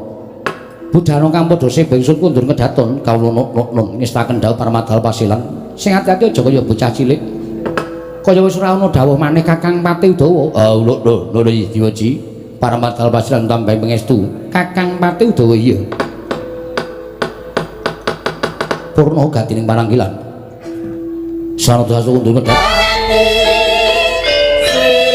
Budhana kang padha seba ingsun kundur kedaton kawula nun ngestakaken dawuh parmadal pasilan. Sing ati-ati aja kaya bocah cilik. Kaya wis ora ana dawuh maneh Kakang Pati Udawa. Ah, lho lho diwaji. Parmadal pasilan tambahi pangestu. Kakang Pati Udawa iya. Purna gatining paranggilan. Sanata sakundur kedhat. Thank you.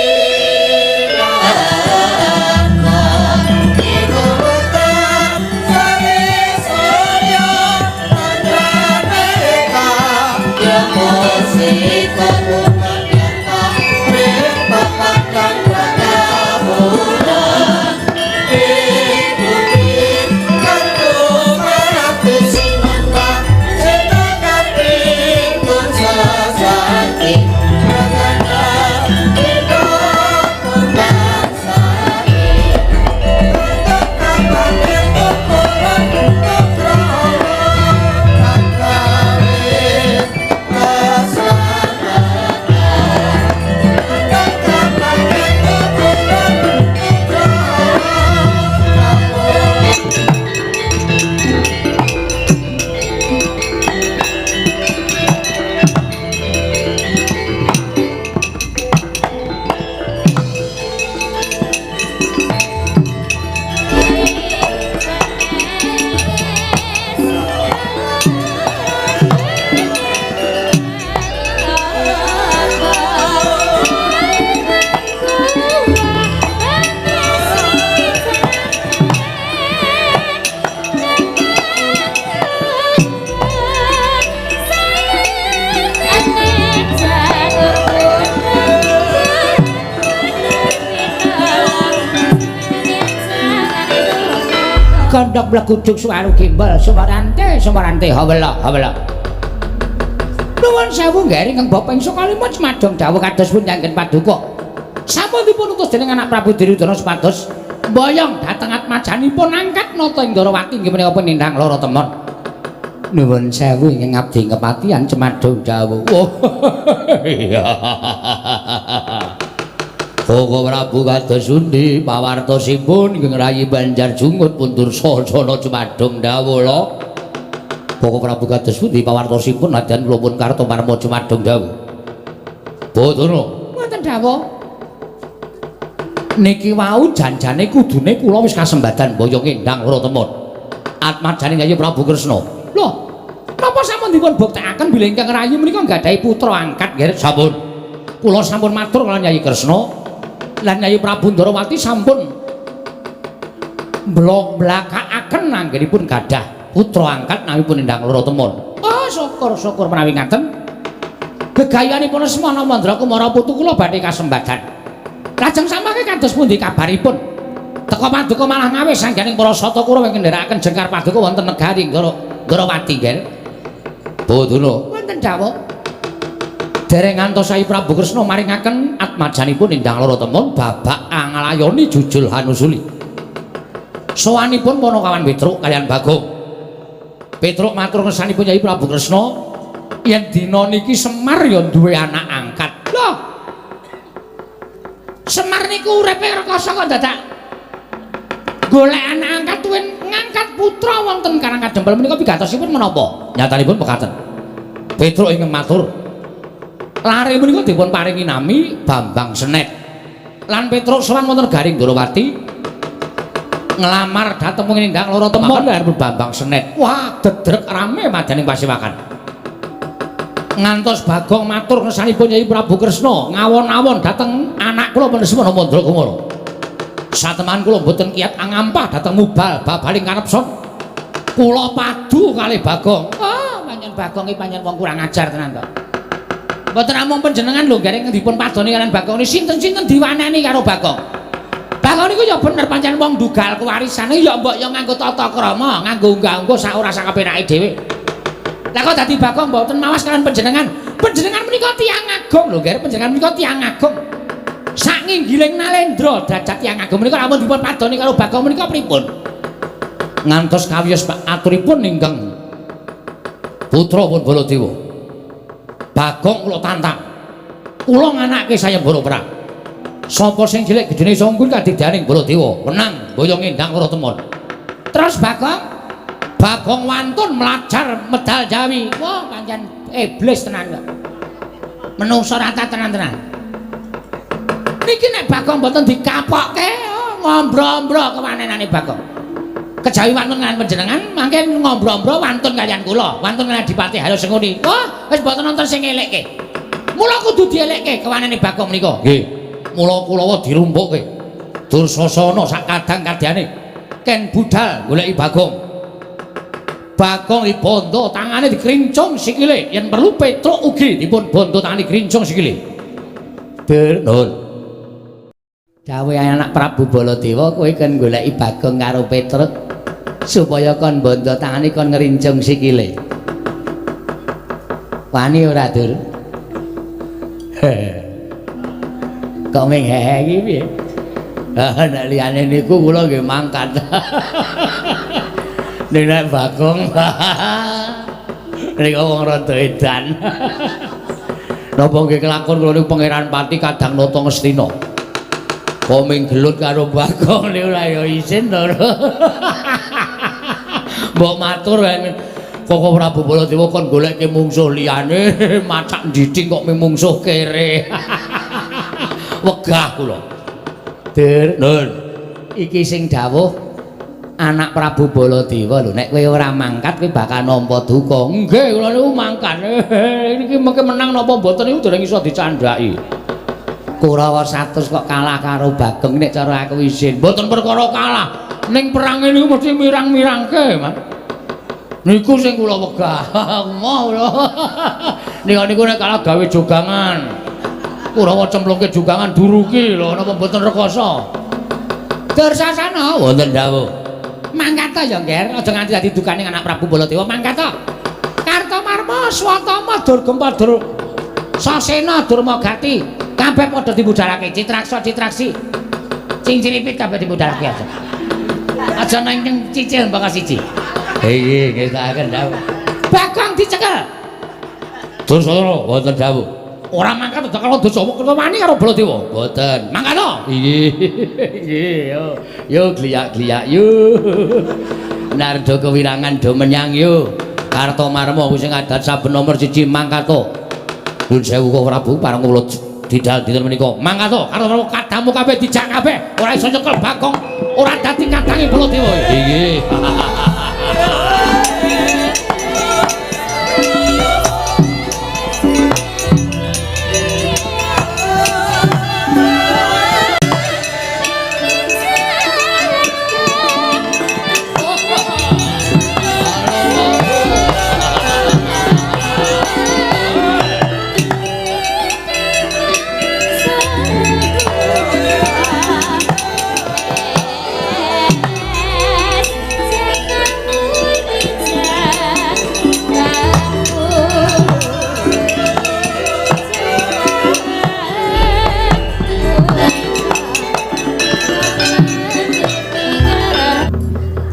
Gondok bleguduk suwaru gimbal sumarante sumarante hawela hawela. Nuwun sewu nggih ingkang bapa ing Sukalima cumadong dawuh kados pundi anggen paduka. Sampun dipun utus dening anak Prabu Duryudana supados mboyong dhateng atmajanipun angkat nata ing Ndorowati inggih menika penindang lara temon. Nuwun sewu ingkang abdi kepatihan cumadong dawuh. Oh iya. Koko Prabu kados pundi pawartosipun ingkang rayi Banjar Jungut pun Dursasana cumadong dawuh lho. Koko Prabu kados pundi pawartosipun nadyan kula pun Kartomarma cumadong dawuh. Bathara wonten dawuh. Niki wau janjane kudune kula wis kasembadan boyong endang lara temon. Atmajane Yayi Prabu Kresna. Lho, napa sampun dipun buktekaken bilih ingkang rayi menika nggadahi putra angkat nggih? Sampun. Kula sampun matur kaliyan Yayi Kresna. Lan Yayi Prabu Ndorowati sampun blok-blakakaken anggenipun gadah putra angkat nawipun endang lara temon. Oh, syukur-syukur menawi ngaten. Gegayanipun Semana Mandra Kumara putu kula badhe kasembadan. Lajeng samangke kados pundi kabaripun? Teka paduka malah ngawis sangganing para sata Kurawa ingkang ndherekaken jengkar paduka wonten negari Ndorowati nggih. Bathara wonten dawuh. Dereng ngantos Sai Prabu Kresna maringaken atmajanipun endang lara temon babak angalayoni jujul hanusuli. Sowanipun Panakawan Petruk kaliyan Bagong. Petruk matur ngersanipun Yai Prabu Kresna yen dina niki Semar ya duwe anak angkat. Lho. Semar niku uripe rekoso kok dadak golek anak angkat tuwin ngangkat putra wonten Karang Kadempel menika pigatosipun menapa? Nyatanipun mekaten. Petruk ingkang matur lare menika dipun paringi nami Bambang Senet. Lan Petruk sowan wonten Garing Ndorowati nglamar dhateng nindang lara temon lan Bambang Senet. Wah, dedrek rame madaning pasewakan. Ngantos Bagong matur ngersanipun Yai Prabu Kresna ngawon-awon dhateng anak kula Semana Mandra Kumara. Sateman kula mboten kiyat angampah dhateng mubal babaling kanepson. Kula padu kalih Bagong. Oh, pancen Bagong iki pancen wong kurang ajar tenan to. Mboten namung panjenengan lho gareng dipun padoni kaliyan Bagong niki sinten-sinten diwaneni karo Bagong. Bagong niku ya bener pancen wong ndugal kewarisane ya mbok ya nganggo tata krama, nganggo unggah-ungguh sak ora sakapenake dhewe. Lah kok dadi Bagong mboten mawas kaliyan panjenengan. Panjenengan menika tiyang agung lho, Ger. Panjenengan menika tiyang agung. Sak nginggiling nalendra derajat tiyang agung menika lamun dipun padoni karo Bagong menika pripun? Ngantos kawiyos aturipun ingkang putra pun Baladewa. Bagong kula tantang. Kula nganake sayembara perang. Sapa sing cilik gedene iso unggul kadidyaning Baladewa, menang boyong endang lara temon. Terus Bagong wantun mlajar medal Jawi. Wah, pancen iblis tenan kok. Menungso rata tenan-tenan. Niki nek Bagong mboten dikapokke, oh, ngombro-ombro kewanenane Bagong. Kejawi wantun kaliyan panjenengan, mangke ngombro-ombro wantun kaliyan kula, wantun kaliyan Adipati Haryo Sengkuni. Wah, wis mboten nonton sing elekke. Mula kudu dielekke kewanene Bagong menika. Nggih. Mula kulawa dirumpukke. Dursasana sak kadang kadyane ken budal goleki Bagong. Bagong dibondo tangane dikrincung sikile, yen perlu Petruk ugi dipun bondo tangane dikrincung sikile. Nuwun. Dawuh anak Prabu Baladewa kowe kon goleki Bagong karo Petruk supaya kon bondo tangane kon ngrincung sikile. Wani ora, Dur? Kok ming hehe iki piye? Ah, nek liyane niku kula nggih mangkat. Nek nek Bagong niku wong rada edan. Napa nggih kelakon kula niku Pangeran Pati kadang nata Ngastina. Kok ming gelut karo Bagong niku ora ya isin to. Mbok matur Koko Prabu Baladewa kon golekke mungsuh liyane, macak ndiding kok mung mungsuh kere. Wegah kula. Dur, Nun. Iki sing dawuh anak Prabu Baladewa lho, nek kowe ora mangkat kowe bakal nampa duka. Nggih, kula niku mangkat. Niki mengke menang napa mboten niku dereng iso dicandhaki. Kurawa 100 kok kalah karo Bagong nek cara aku isin. Mboten perkara kalah. Ning perange niku mesti mirang-mirangke, Mas. Niku sing kula wegah. Moh kula. Nika niku nek kalah gawe jogangan. Kurawa cemplungke jogangan duruki lho napa mboten rekoso. Dursasana wonten dawuh. Mangkat to ya, Ngger. Aja nganti dadi dukane anak Prabu Baladewa. Mangkat to. Kartomarma, Swatama, Durgempa, Dur Sasena, Durmagati, kabeh padha dibudalake. Citraksa, Citraksi. Cinciripit kabeh dibudalake aja. Aja nang cicil mbaka siji. Nggih, nggih tak dawuh. Bagong dicekel. Dursasana wonten dawuh. Ora mangkat aja karo dosa wani karo Baladewa. Mboten. Mangkat to. Nggih. Nggih, yo. Yo gliyak-gliyak yo. Narda kewirangan do menyang yo. Kartomarma kuwi sing adat saben nomor 1 mangkat to. Nuwun sewu Koko Prabu pareng kula didal dinten menika. Mangkat to, karo kadamu kabeh dijak kabeh, ora iso nyekel Bagong, ora dadi kadange Baladewa. Nggih.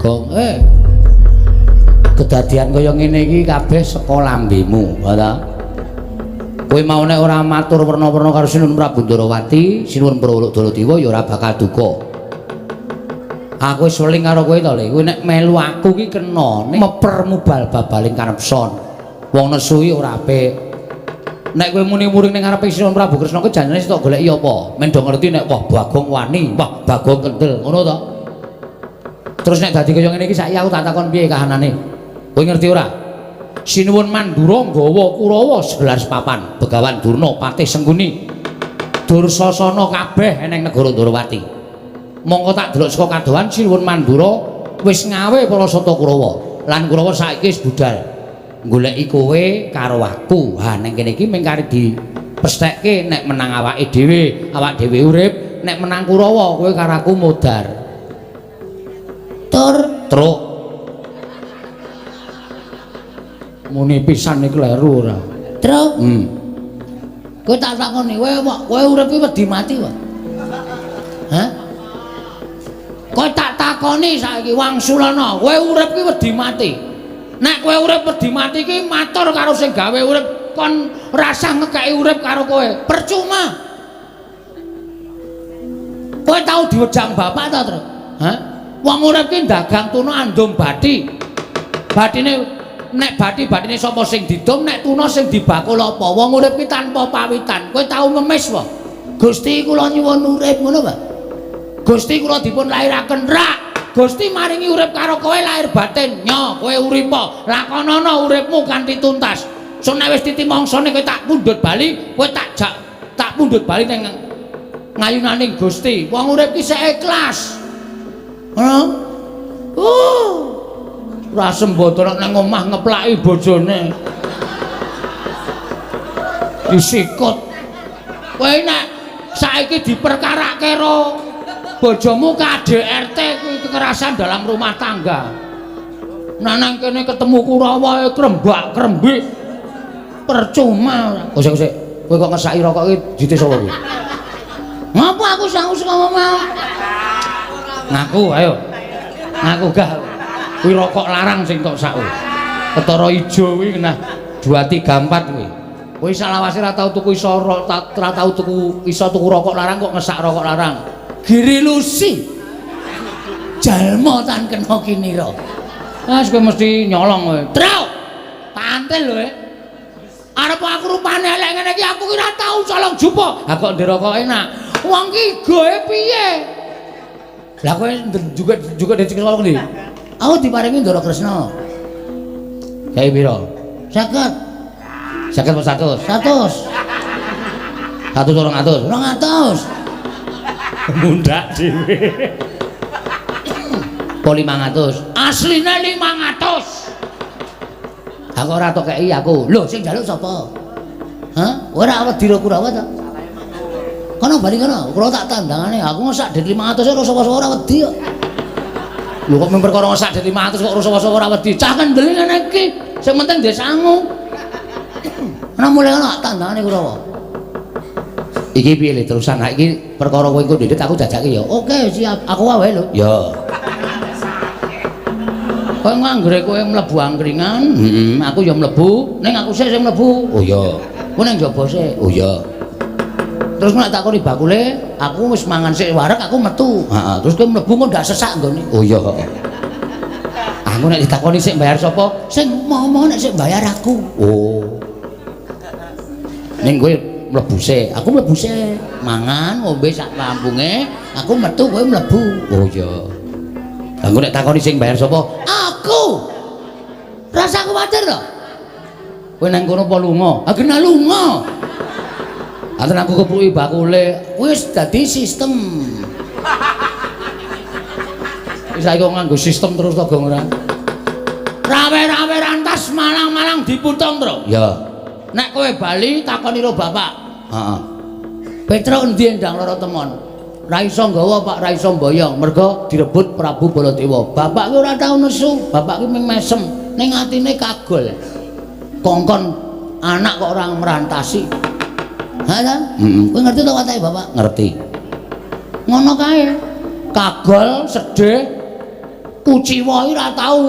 Gong, kedadian kaya ngene iki kabeh saka lambemu, ha ta? Kowe mau nek ora matur werna-werna karo Sinuwun Prabu Ndarawati, Sinuwun Baladewa ya ora bakal duka. Aku wis weling karo kowe to, Le. Kowe nek melu aku ki kena nek meper mubal babaling karepson. Wong nesu iki ora apik. Nek kowe muni muring ning ngarepe Sinuwun Prabu Kresna kuwi janjane sitok goleki apa? Men do ngerti nek wah Bagong wani, wah Bagong kendel, ngono to? Terus nek dadi kaya ngene iki saiki aku tak takon piye kahanane? Kowe ngerti ora? Sinuwun Mandura nggawa Kurawa segelar sepapan, Begawan Durna, Patih Sengkuni, Dursasana kabeh eneng negara Ndorowati. Mongko tak delok saka kadohan Sinuwun Mandura wis ngawe para sata Kurawa. Lan Kurawa saiki wis budal goleki kowe karo aku. Ha ning kene iki mung kari dipesthekke nek menang awake dhewe, awak dhewe urip, nek menang Kurawa kowe karo aku modar. Tur truk muni pisan iki kleru ora? Truk. Kowe tak takoni, kowe urip iki wedi mati wae. Hah? Kowe tak takoni saiki wangsulana, kowe urip iki wedi mati. Nek kowe urip wedi mati iki matur karo sing gawe urip kon rasah ngekeki urip karo kowe. Percuma. Kowe tau diwejang bapak ta, Truk? Hah? Wong urip ki dagang tuna andum bathi. Bathine nek bathi-bathine sapa sing didum, nek tuna sing dibakul apa? Wong urip ki tanpa pawitan. Kowe tau ngemis wae. Gusti kula nyuwun urip ngono, Pak. Gusti kula dipun lairaken rak. Gusti maringi urip karo kowe lahir batin. Nyo, kowe uripa. Lakonana uripmu kanthi tuntas. Sok nek wis titi mangsane kowe tak pundhut bali, kowe tak jak tak pundhut bali ning ngayunaning Gusti. Wong urip ki sik ikhlas. Hah? Ora sembodo nek nang omah ngeplaki bojone. Disikut. Kowe nek saiki diperkarake karo bojomu KDRT kuwi kekerasan dalam rumah tangga. Nah nang kene ketemu Kurawa krembak-krembik. Percuma. Kosek kosek, kowe kok ngesaki rokok iki jite sapa kuwi? Ngapa aku sangu ngomong? Ngaku ayo. Ngaku gah. Kuwi rokok larang sing tok sak. Ketara ijo kuwi kena 2 3 4 kuwi. Kowe salawase ora tau tuku iso ora tau tuku iso tuku rokok larang kok ngesak rokok larang. Giri Lusi. Jalma tan kena kinira. Wes kowe mesti nyolong kowe. Truk. Pantil lho. Arep aku rupane elek ngene iki aku ki ora tau colong jupo. Ha kok ndek rokok enak. Wong ki goe piye? Lah kowe juga dicek colong ndi? Aku diparingi Ndara Kresna. Kae pira? 50. 50 apa 100? 100. 100 200. 200. Mundak dhewe. Po 500. Asline 500. Aku ora tok kei aku. Lho sing njaluk sapa? Hah? Ora wedi ro Kurawa ta? Kono bali kono, kula tak tandangane. Aku ngesak dit 500 ora sapa-sapa ora wedi kok. Lho kok mung perkara sak det 500 kok rasa-rasa ora wedi. Cah kendel ngene iki. Sing penting ndek sangu. Ana mulai ana tandangane Kurawa. Iki piye le terusan? Ha iki perkara kowe engko ndedit aku jajake ya. Oke, siap. Aku wae lho. Ya. Kowe nganggere kowe mlebu angkringan, heeh, aku ya mlebu, ning aku sik sing mlebu. Oh iya. Kowe ning njaba sik. Oh iya. Terus nek takoni bakule, aku wis mangan sik wareg, aku metu. Heeh, terus kowe mlebu kok ndak sesak nggone. Oh iya. Aku nek ditakoni sik bayar sapa? Sing momo nek sik bayar aku. Oh. Ning kowe mlebu sik, aku mlebu sik. Mangan ngombe sak kampunge, aku metu kowe mlebu. Oh iya. Lah engko nek takoni sing bayar sapa? Aku. Rasa kuwatir to. Kowe nang kono apa lunga? Ah kena lunga. Anten aku kepuki bakule, wis dadi sistem. Wis saiki nganggo sistem terus to, Gong ora. Rawe-rawe rantas malang-malang diputung, Tru. Ya. Nek kowe bali takoni ro bapak. Heeh. Petruk endi endang lara temon? Ra iso nggawa Pak, ra iso mboyong, mergo direbut Prabu Baladewa. Bapak ki ora tau nesu, bapak ki mung mesem, ning atine kagol. Kongkon anak kok ora merantasi. Ha ta? Heeh. Kowe ngerti to watake bapak? Ngerti. Ngono kae. Kagol, sedih, kuciwa iki ora tau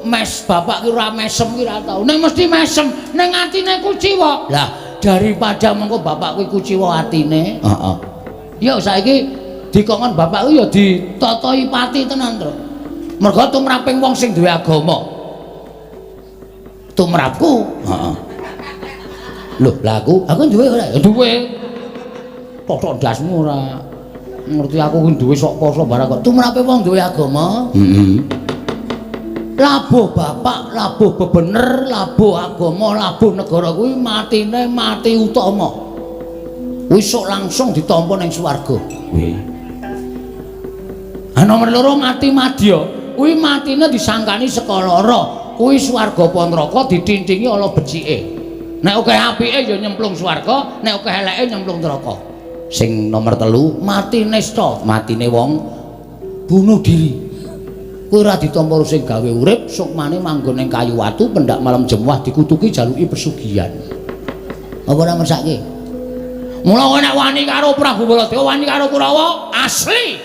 mes bapak ki ora mesem ki ora tau. Ning mesti mesem, ning atine kuciwa. Lah, daripada mengko bapak kuwi kuciwa atine. Heeh. Ya saiki dikongkon bapak kuwi ya ditatahi pati tenan, Tru. Mergo tumraping wong sing duwe agama. Tumrapku. Heeh. Lho, lah aku duwe ora? Ya duwe. Totok ndasmu ora. Ngerti aku kuwi duwe sok poso barang kok. Tumrape wong duwe agama. Heeh. Labuh bapak, labuh bebener, labuh agama, labuh negara kuwi matine mati utama. Kuwi sok langsung ditampa ning swarga. Kuwi. Ha nomor loro mati madya, kuwi matine disangkani saka lara. Kuwi swarga apa neraka ditintingi ala becike. Nek akeh apike ya nyemplung swarga, nek akeh eleke nyemplung neraka. Sing nomor 3 mati nista, matine wong bunuh diri. Kuwi ora ditampa sing gawe urip, sukmane manggon ning kayu watu pendak malam jemuah dikutuki jaluki pesugihan. Apa ora mesake? Mula kowe nek wani karo Prabu Baladewa, wani karo Kurawa, asli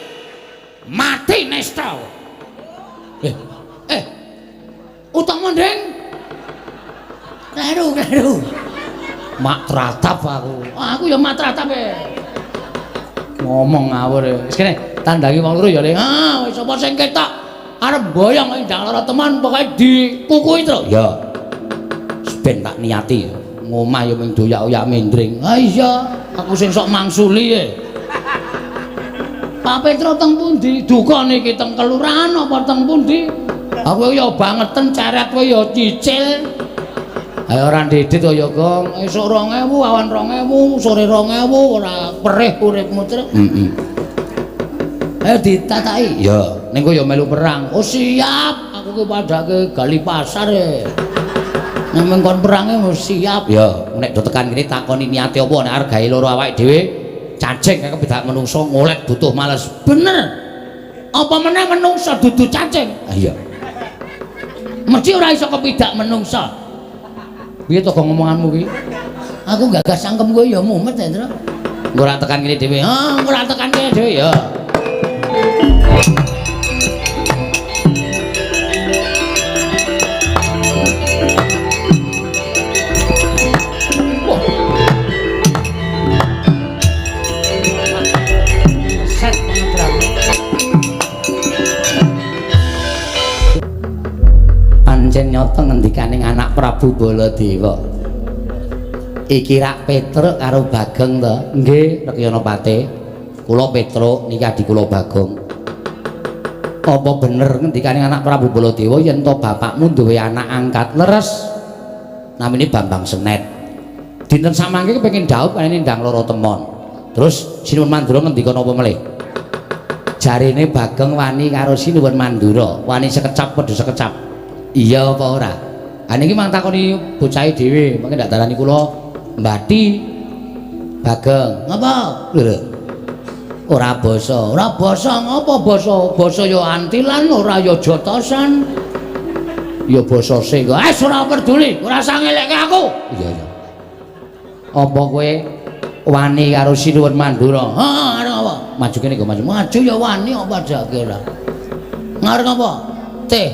mati nista. Eh. Utama, Ndeng. Kleru, kleru. Mak tratap aku. Aku ya mak tratap e. Ngomong ngawur. Wis kene tandangi wong loro ya, Le. Ah, wis sapa sing ketok arep mboyong endang lara teman pokoke dikukuhi, Tru. Ya. Ben tak niati. Ngomah ya mung doyak-oyak mendring. Ha iya, aku sing sok mangsuli e. Pak Petro teng pundi? Duka niki teng kelurahan apa teng pundi? Aku ya bangeten ceret kowe ya cicil. Ayo ora ndedit kaya Gong. Esuk 2000, awan 2000, sore 2000 ora perih uripmu, Tru. Heeh. Ayo ditataki. Ya, ning kowe ya melu perang. Oh siap, aku ki padake gali pasar e. Nek mengkon perange wis siap. Ya, nek do tekan kene takoni niate apa nek arep gawe loro awake dhewe, cacing kaya kebedak menungso ngolet butuh males. Bener. Apa meneh menungso dudu cacing? Ah iya. Mesti ora iso kepidak menungso. Piye to Gong omonganmu ki? Aku gagas cangkem kowe ya mumet ya, Tru. Engko ora tekan kene dhewe. Ah, engko ora tekan kene dhewe ya. Pancen nyata ngendikaning anak Prabu Baladewa. Iki rak Petruk karo Bagong to? Nggih, Rekyana Pate. Kula Petruk niki adi kula Bagong. Apa bener ngendikaning anak Prabu Baladewa yen to bapakmu duwe anak angkat leres? Namine Bambang Senet. Dinten samangke kepengin dhaup kene ndang loro temon. Terus Sinuwun Mandura ngendika napa melih? Jarene Bagong wani karo Sinuwun Mandura, wani sekecap padha sekecap. Iya apa ora? Ha niki mang takoni bocahe dhewe, mangke ndak darani kula mbati Bagong. Ngapa? Lho. Ora basa. Ora basa ngapa basa? Basa ya antilan, ora ya jotosan. Ya basa sing. Wis ora peduli, ora usah ngelekke aku. Iya iya. Apa kowe wani karo Sinuwun Mandura? Heeh, arep apa? Maju kene kok maju. Maju ya wani apa padake ora. Ngarep apa? Teh.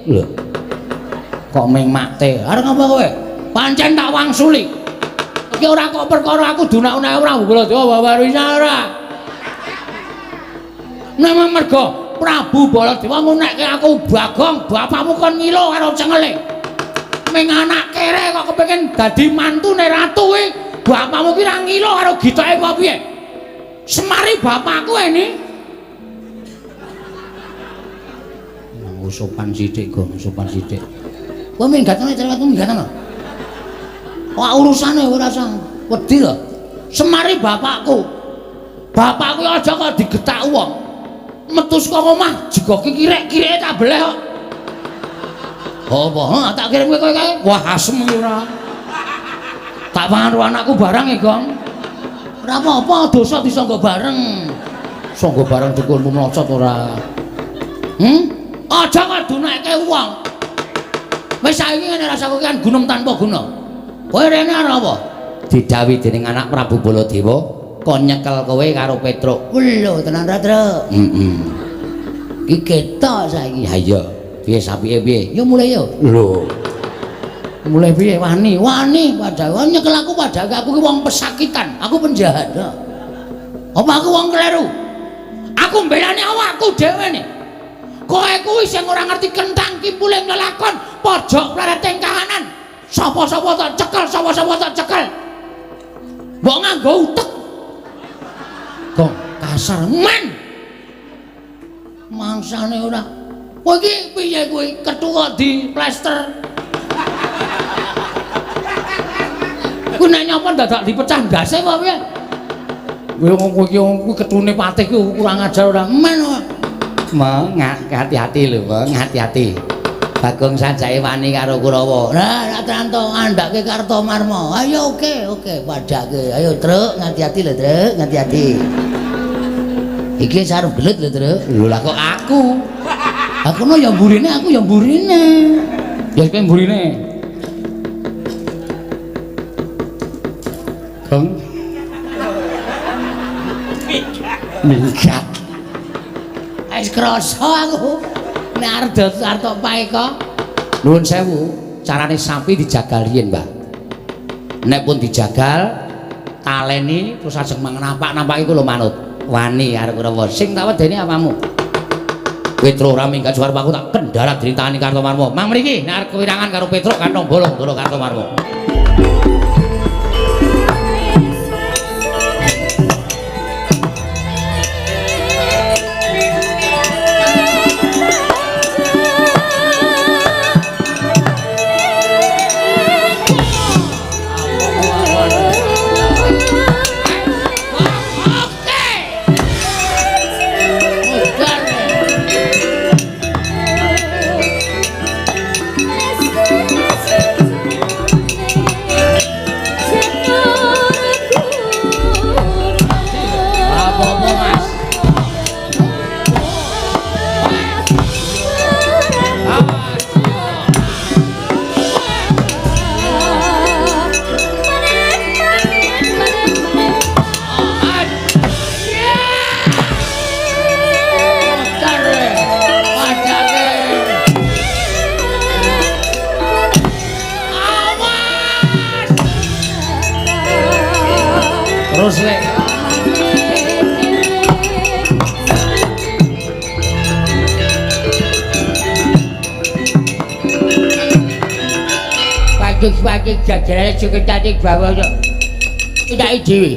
Lho. Kok ming mak teh? Arep apa kowe? Pancen tak wangsuli. Iki ora kok perkara aku dunak-unake Prabu Baladewa babarisa ora. Memang mergo Prabu Baladewa ngunekke aku Bagong, bapakmu kon ngilo karo cengele. Ming anak kere kok kepengin dadi mantune ratu kuwi, bapakmu ki ra ngilo karo gitoke apa piye? Semari bapakku ini. Nganggo sopan sithik, Gong, sopan sithik. Kowe minggat ana cerewetmu minggat ana. Wah urusane ora usah wedi lho. Semari bapakku. Bapakku aja kok digetak wong. Metu saka omah jegoki kirek-kireke tak beleh kok. Apa? Heh, tak kirim kowe kae. Wah, asem iki ora. Tak pangan karo anakku barang e, Gong. Ora apa-apa, dosa disangga bareng. Sangga bareng dukunmu mlocot ora. Aja kok dunekke wong. Wis saiki ngene rasaku kan gunung tanpa guna. Kowe rene arep apa? Didhawuhi dening anak Prabu Baladewa kon nyekel kowe karo Petruk. Lho, tenan ra, Truk? Heeh. Iki ketok saiki. Ha iya. Piye sapike piye? Ya mulai yo. Lho. Mulai piye wani? Wani padahal nyekel aku padahal aku ki wong pesakitan, aku penjahat. Apa aku wong kleru? Aku mbelani awakku dhewe nih. Kowe kuwi sing ora ngerti kentang kimpuling lelakon, pojok plereting kahanan. Sapa-sapa tak cekel, sapa-sapa tak cekel. Mbok nganggo utek. Gong kasar men. Mangsane ora. Kowe iki piye kuwi kethu kok di plester. Kuwi nek nyapa dadak dipecah ndase apa piye? Kowe wong kowe iki wong kuwi ketune patih ki kurang ajar ora men kok. Meng, hati-hati lho, Meng, hati-hati. Bagong sajake wani karo Kurawa. Lah, ra tranto ngandhake Kartomarma. Ayo oke, oke, padhake. Ayo, Truk, ngati-hati lho, Truk, ngati-hati. Iki sarep gelut lho, Truk. Lho lah kok aku? Aku no ya mburine, aku ya mburine. Ya kowe mburine. Gong. Minggat. Wis krasa aku. Nek arep arep paeka. Nuwun sewu, carane sapi dijagal riyin, Mbah. Nek pun dijagal, taleni terus ajeng napak-napak iku lho manut. Wani arep Kurawa. Sing tak wedeni apamu? Petruk ora minggat suarep aku tak kendharat dritani Kartomarma. Mang mriki nek arep kewirangan karo Petruk kantong bolong ndoro Kartomarma. Terus lek. Pagi-pagi jajaran sekretari bawah tidak dhewe.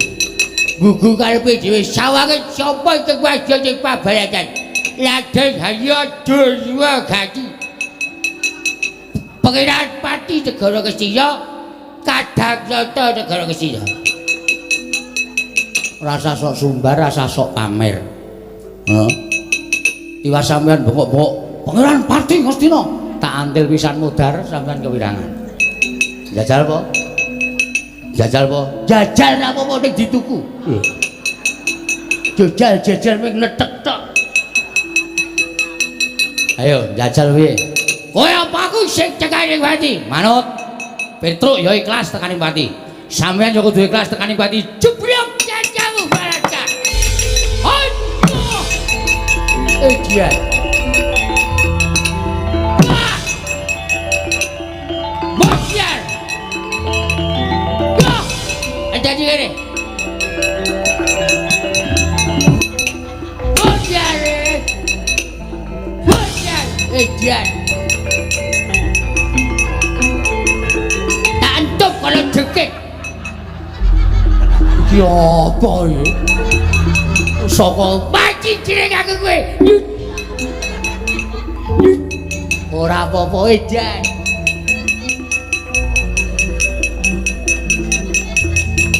Gugu karepe dhewe sawange sapa iki waja ing pabaratan. Raden Harya Durwa Gati. Pangeran Pati Negara Ngastina, Kadang Nata Negara Ngastina. Rasa sok sumbar, rasa sok pamer. Heeh. Tiwas sampean bengok-bengok, Pangeran Pati Ngastina, tak antil pisan mudhar sampean kewirangan. Jajal apa? Jajal apa? Jajal ra apa-apa ning dituku. Lho. Jajal jejer ming lethek tok. Ayo jajal piye? Kowe apa aku sing cekaning pati? Manut. Petruk ya ikhlas tekaning pati. Sampeyan ya kudu ikhlas tekaning pati. Jeblok jajamu baraka. Aduh. Ejian. Bosiar. Wah. Jadi kene. Bosiar. Bosiar. Ejian. Tak entup kalau jekik. Iki apa iki? Saka Mati jeneng aku kowe. Ora apa-apa edan.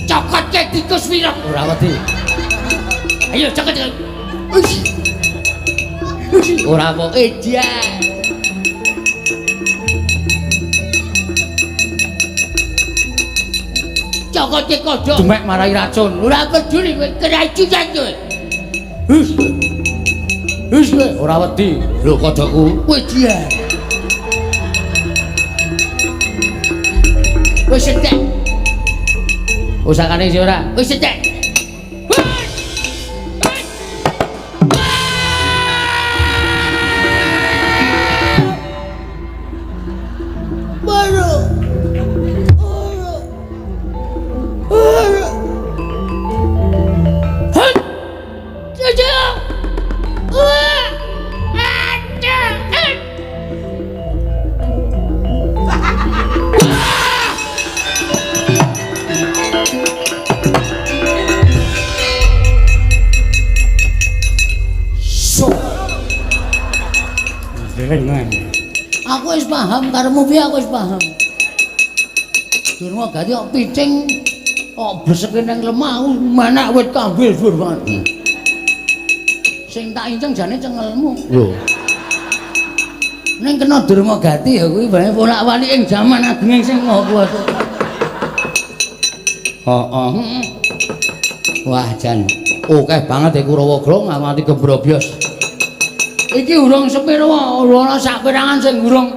Cokotke tikus wirek. Ora wedi. Ayo cokot. Ora apa edan. Cokotke kodhok. Demek marai racun. Ora peduli kowe keracunan kowe. Hus. Hus kowe ora wedi. Lho kodhokku. Kowe dia. Wis entek. Usakane sih ora? Wis entek. Aku wis paham karepmu piye, aku wis paham. Durma gati kok picing kok bleseke nang lemah aku menek wit kambil dhuwur banget. Sing tak inceng jane cengelmu. Lho. Ning kena Durma Gati ya kuwi bae bolak-balik ing jaman agenging sing Maha Kuwasa. Heeh. Wah jan akeh banget e Kurawa Grong nganti gembrobyos. Iki urung sepiro, ana sak perangan sing urung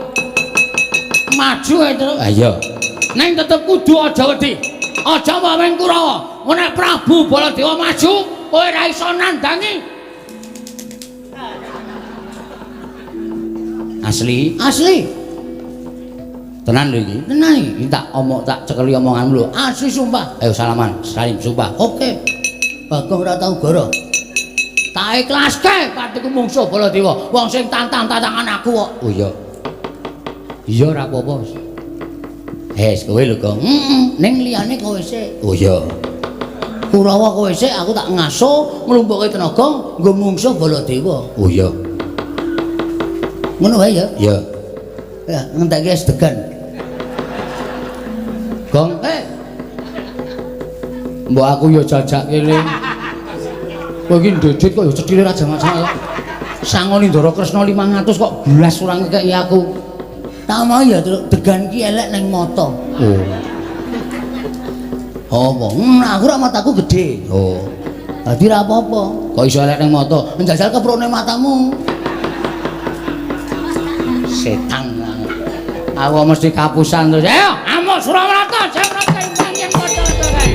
maju ae, Truk. Ha iya. Ning tetep kudu aja wedi. Aja waweng Kurawa. Nek Prabu Baladewa maju, kowe ora iso nandangi. Asli, Asli. Tenan lho iki. Tenan iki. Iki tak omong, tak cekeli omonganmu lho. Asli sumpah. Ayo salaman, salim sumpah. Oke. Bagong ora tau goro. Tak ikhlaske patiku mungsuh Baladewa. Wong sing tantang-tantangan aku kok. Oh iya. Iya ora apa-apa. Hes kowe lho, Gong. Heeh, ning liyane kowe sik. Oh iya. Kurawa kowe sik, aku tak ngaso nglumpukke tenaga nggo mungsuh Baladewa. Oh iya. Ngono wae ya. Iya. Ya, ngentekke es degan. Gong, mbok aku ya jajak kene. Kowe iki ndedit kok ya cethile ra jamak-jamak. Sangoni Ndara Kresna 500 kok blas ora ngekeki aku. Tak mau ya, Truk, degan ki elek ning mata. Oh. Apa? Aku ora mataku gedhe. Oh. Dadi ora apa-apa. Kok iso elek ning mata? Njajal keprone matamu. Setan. Aku mesti kapusan terus. Ayo, amuk Surawarata, Jawrata imbang yen padha kae.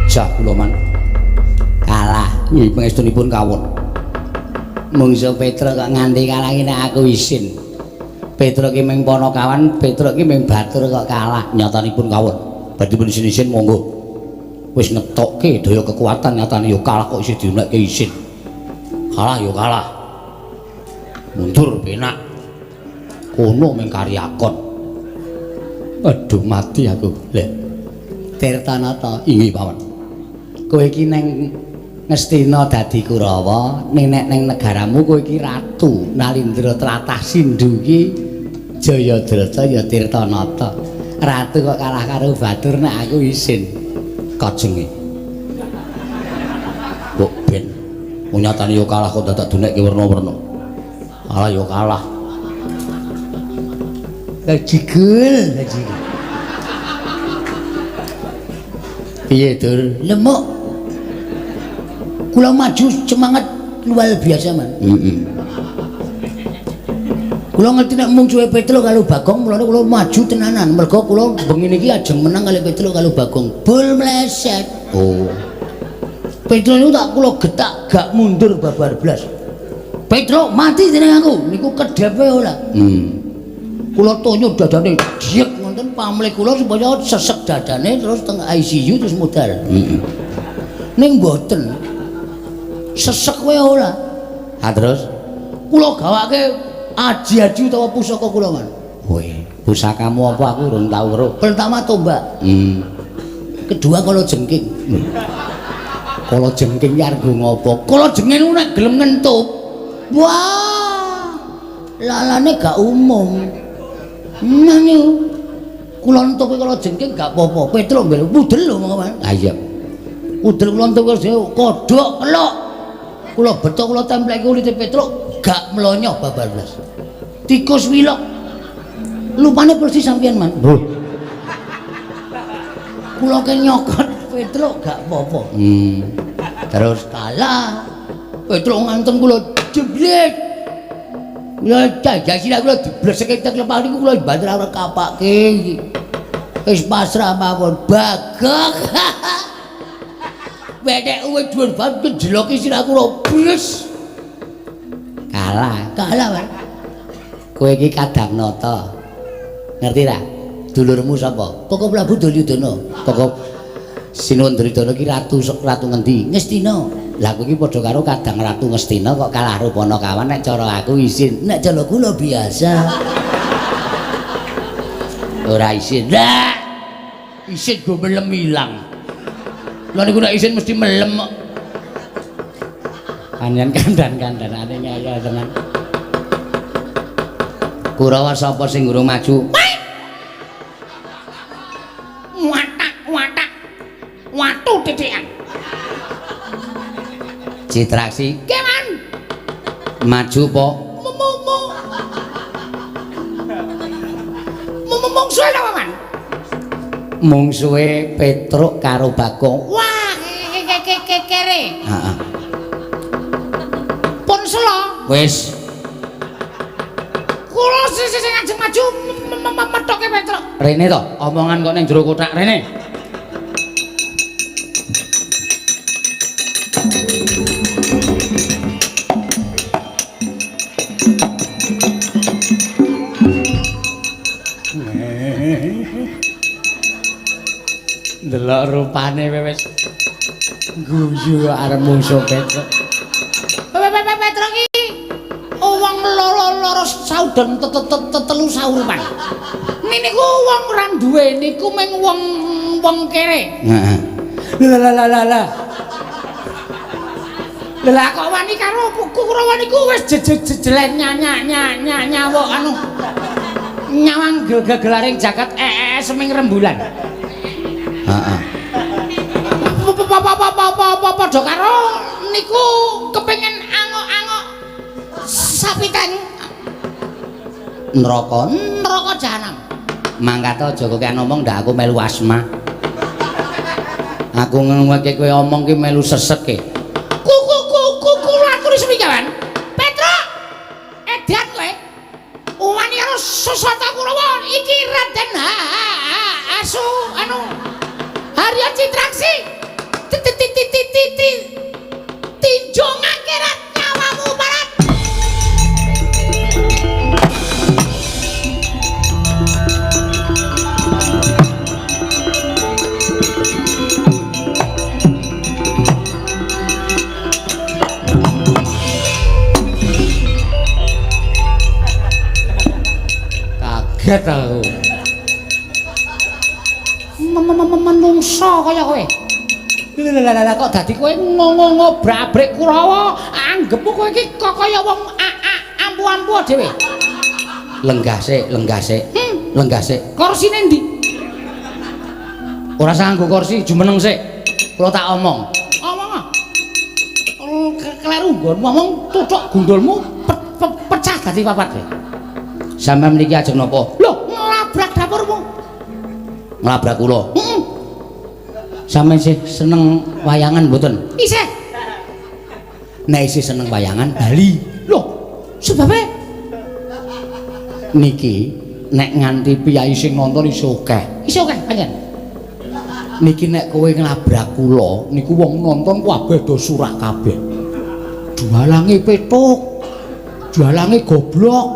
Jah kula man kalah nggih pangestunipun kawon. Mungsuh Petruk kok nganti kalah iki nek aku isin. Petruk ki ming panakawan, Petruk ki ming batur kok kalah nyatanipun kawon. Badhe pun isin-isin monggo. Wis ngetokke daya kekuatan nyatane ya kalah kok isih diunekke isin. Kalah ya kalah. Mundur penak. Kono ming karyakon. Aduh mati aku. Lek Tirtanata inggih pawon. Kowe iki neng Ngastina dadi Kurawa, ning nek neng negaramu kowe iki ratu Nalindra tlatah Sindhu iki Jayadrata ya Tirtanata. Ratu kok kalah karo batur nek aku isin. Kajenge. Mbok ben nyatane ya kalah kok dadak dunekke werna-werna. Kalah ya kalah. Bajigul, bajigul. Piye, Dur? Lemuk. Kula maju semangat luar biasa, Man. Heeh. Kula ngerti nek mungsuhe Petruk karo Bagong, mulane kula maju tenanan. Mergo kula bengi niki ajeng menang kali Petruk karo Bagong. Bul mleset. Oh. Petruk niku tak kula getak gak mundur babar blas. Petruk mati dening aku. Niku kedhepe ora. Kula tonyo dadane diek ngoten pamlih kula supaya sesek dadane terus teng ICU terus modal. Heeh. Ning mboten. Sesek wae ora. Ha terus kula gawake aji-aji utawa pusaka kula, Man. Weh, pusakamu apa aku urung tau weruh. Pertama tombak. Kedua kala jengking. Kala jengking ki arep ngopo? Kala jengking niku nek gelem ngentup. Wah. Lalane gak umum. Nah niku kula entup kala jengking gak apa-apa. Petruk nggih udel lho, Man. Ha iya. Udel kula entup kodhok kelok. Kula beto kula templeki kulite Petruk gak mlonyoh babar blas. Tikus wilok. Lupane persis sampeyan, Man. Lho. Kula ke nyokot Petruk gak apa-apa. Terus kalah. Petruk ngantem kula jeblet. Kula jajah sirah kula dibleseke tek lepah niku kula banter ora kapake iki. Wis pasrah mawon. Bagong. Wedek uwe dhuwur banget njeloki sirah kula bles. Kalah. Kalah, Pak. Kowe iki kadang nata. Ngerti ra? Dulurmu sapa? Koko Prabu Duryudana. Koko Sinuwun Duryudana iki ratu ratu ngendi? Ngastina. Lah kowe iki padha karo kadang ratu Ngastina kok kalah rupana kawan nek cara aku isin. Nek cara kula biasa. Ora isin. Lah. Isin go melem ilang. Lha niku nek isin mesti melem kok. Panjen kandan-kandanane ngeyel tenan. Kurawa sapa sing urung maju? Watak watak. Watu titikan. Citraksi. Nggih, Man. Maju po? Mungsuhe napa, Man? Mungsuhe Petruk karo Bagong. Wah, kere. Heeh. Pun selo. Wis. Kula sing ajeng maju methoke Petruk. Rene to, omongan kok ning jero kothak rene. Ndelok rupane wis guyu arep mungsuh Petruk. Petruk iki wong loro-loro sauden telu saurupan. Niku wong ora duwe niku mung wong wong kere. Heeh. Lah lah lah lah. Lah kok wani karo Kurawa niku wis jejelen nyawuk anu. Nyawang gegelaring jagat seming rembulan. Heeh. Padha karo niku kepengin angok-angok sapitan neraka neraka jahanam. Mangkat aja kowe ngomong ndak aku melu asma. Aku ngeweke kowe omong ki melu sesek ke. Kula aturi seminggawan. Petruk. Edan kowe. Wani karo Sasata Kurawa iki Raden Asu anu Harya Citraksi. Tinjung akhirat nyawamu barat. Kaget aku. Menungso kaya kowe. Lah kok dadi kowe ngobrak-abrik Kurawa, anggepmu kowe iki kok kaya wong ampu-ampu dhewe. Lenggah sik, lenggah sik. Lenggah sik. Korsine ndi? Ora usah nganggo kursi, jumeneng sik. Kula tak omong. Omong ah. Kleru nggon ngomong tuthuk gundulmu pecah dadi papat. Sampeyan mriki ajeng napa? Lho, Nglabrak kula. Heeh. Sampeyan sih seneng wayangan mboten? Isih. Nek isih seneng wayangan bali. Loh, sebabe niki nek nganti piyai sing nonton isih akeh. Isih akeh pancen. Niki nek kowe nglabrak kula niku wong nonton kabeh do surak kabeh. Dalange Petruk. Dalange goblok.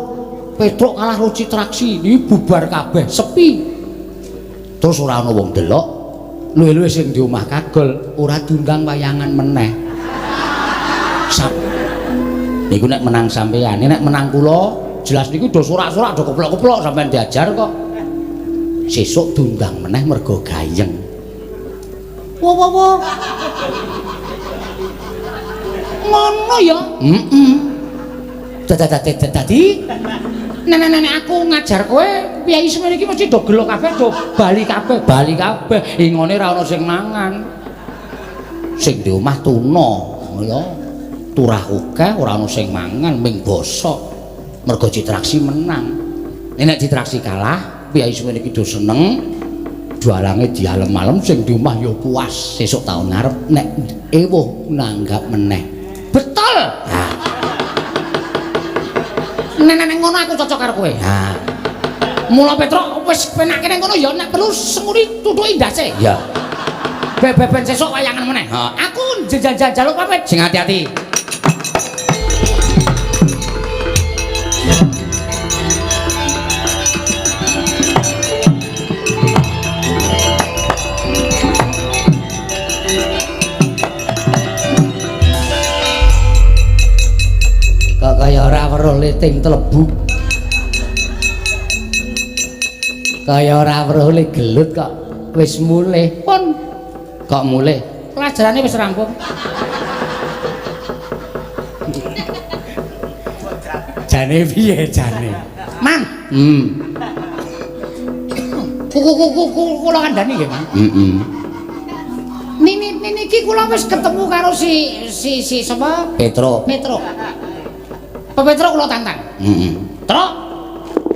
Petruk kalah karo Citraksi, niki bubar kabeh, sepi. Terus ora ana wong delok. Luwih-luwih sing di omah kagol ora diundang wayangan meneh. Niku nek menang sampeyan, nek menang kula jelas niku do sorak-sorak do keplok-keplok sampeyan diajar kok. Sesuk diundang meneh mergo gayeng. Wo wo wo. Ngono ya? Heeh. Dadi nenek-nenek aku ngajar kowe piyai semene iki mesti do gelo kabeh, do bali kabeh, bali kabeh. Ingone ra ono sing mangan. Sing di omah tuna, ya. Turah akeh ora ono sing mangan, ming bosok. Mergo Citraksi menang. Nek Citraksi kalah, piyai semene iki do seneng. Dalange dialem-alem sing di omah ya puas. Sesuk taun ngarep nek ewuh nanggap meneh. Betul. Ha. Nenek-nenek ngono aku cocok karo kowe. Ha. Mula Petruk wis penake nang kono ya nek perlu senguri tutuki ndase. Ya. Beben sesuk wayangan meneh. Ha. Aku njaluk pamit. Sing hati-hati. Kok kaya ora weruh liting telebuk. Kaya ora weruh le gelut kok wis mulih. Pun kok mulih? Pelajarane wis rampung. Jane piye jane? Mang. Kuku kula kandhani nggih, Mang. Heeh. Niki kula wis ketemu karo si sapa? Petruk. Petruk. Pak Petruk kula tantang. Heeh. Truk.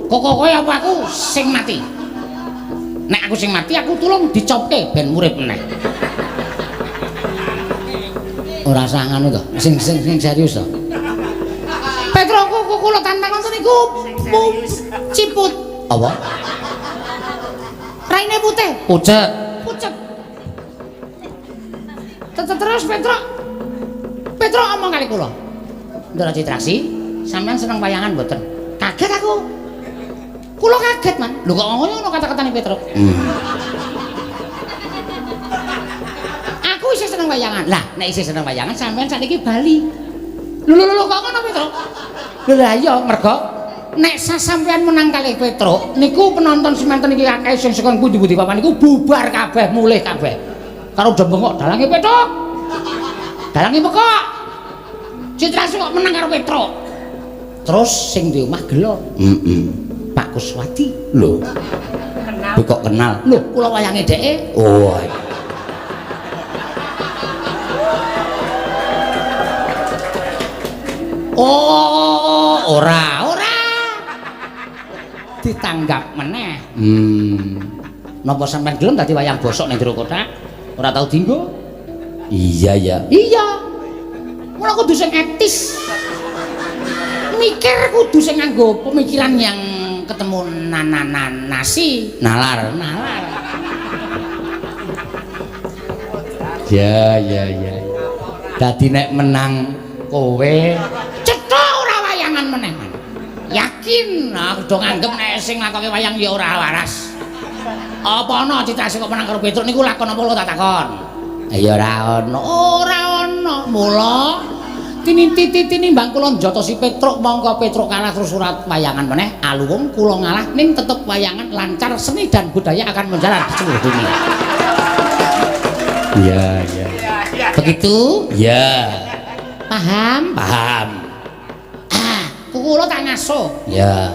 Kok kowe apa aku sing mati? Nek aku sing mati aku tulung dicopke ben urip meneh. Ora usah ngono to. Sing serius to. Petruk kok kula tantang nonton niku ciput. Apa? Raine putih. Pucet. Pucet. Terus Petruk. Petruk omong kali kula. Ndara Citraksi, sampean seneng wayangan mboten? Kaget aku. Kula kaget, Man. Lho kok ngono kata-katane Petruk? Aku isih seneng wayangan. Lah, nek isih seneng wayangan sampean sakniki bali. Lho lho lho kok ngono Petruk? Lho lah iya mergo nek sampean menang kalih Petruk niku penonton semanten iki akeh sing saka pundi-pundi papan niku bubar kabeh, mulih kabeh. Karo do bengok dalange Petruk. Dalange pekok. Citraksi kok menang karo Petruk. Terus sing di omah gelo. Heeh. Pak Kuswati. Lho. Kenal. Kok kenal? Lho, kula wayange dheke. Oh. Oh, ora, ora. Ditanggap meneh. Napa sampean gelem dadi wayang bosok ning jero kothak? Ora tau dienggo? Iya, ya. Iya. Mula kudu sing etis. Mikir kudu sing nganggo pemikiran yang ketemu nasi, nalar, nalar. Ya, ya, ya. Dadi nek menang kowe cetha ora wayangan meneh. Yakin aku do nganggep nek sing nglakoke wayang ya ora waras. Apa ana Citraksi kok menang karo Petruk niku lakon apa tak takon? Ya ora ana. Ora ana. Mula tinimbang kula njotosi Petruk mongko Petruk kalah terus surat wayangan meneh aluwung kula ngalah ning tetep wayangan lancar, seni dan budaya akan menjalar di seluruh dunia. Iya, iya. Begitu? Iya. Paham? Paham. Ah, kula tak ngaso. Iya.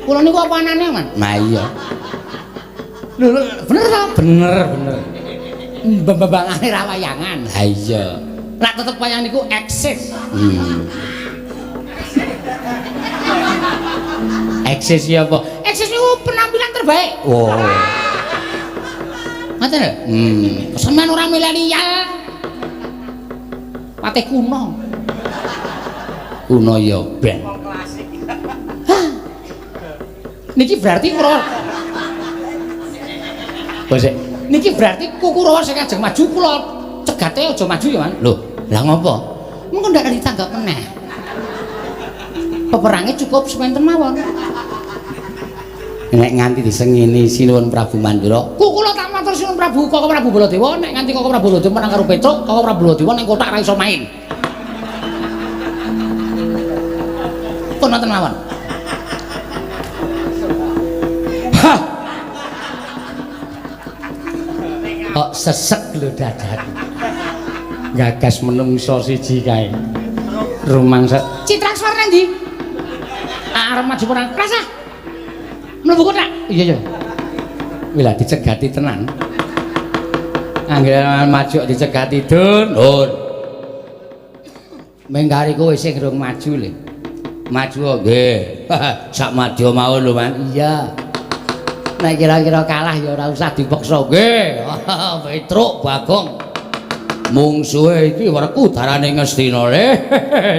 Kula niku apa anane, Man? Nah iya. Lho, bener ta? Bener, bener. Mbambangane ra wayangan. Ha iya. Lah tetep wayang niku eksis. Eksis ya apa? Eksis niku penampilan terbaik. Oh. Ngoten lho. Sampeyan ora milenial. Patih kuno. Kuno ya ben. Niki berarti Kurawa. Bosek. Niki berarti Kurawa sing ajeng maju kula cegate aja maju ya, Man. Lho, lah ngopo? Mengko ndak ditanggap meneh. Peperange cukup sementen mawon. Nek nganti disengini Sinuwun Prabu Mandura, kula tak matur Sinuwun Prabu Koko Prabu Baladewa, nek nganti Koko Prabu Baladewa menang karo Petruk, Koko Prabu Baladewa ning kotak ra iso main. Pun wonten mawon. Hah. Kok sesek lho dadaku. Gagas menungso siji kae. Rumangsa Citrakswara nang ndi? Arep maju perang. Rasah. Mlebu kotak. Iya iya. Wih lah dicegati tenan. Anggere maju dicegati dun. Dun. Mengkari kowe sing rung maju le. Maju nggih. Sak madya mawon lho, Man. Iya. Nek kira-kira kalah ya ora usah dipaksa nggih. Petruk Bagong. Mungsuhe iki werku darane Ngastina le.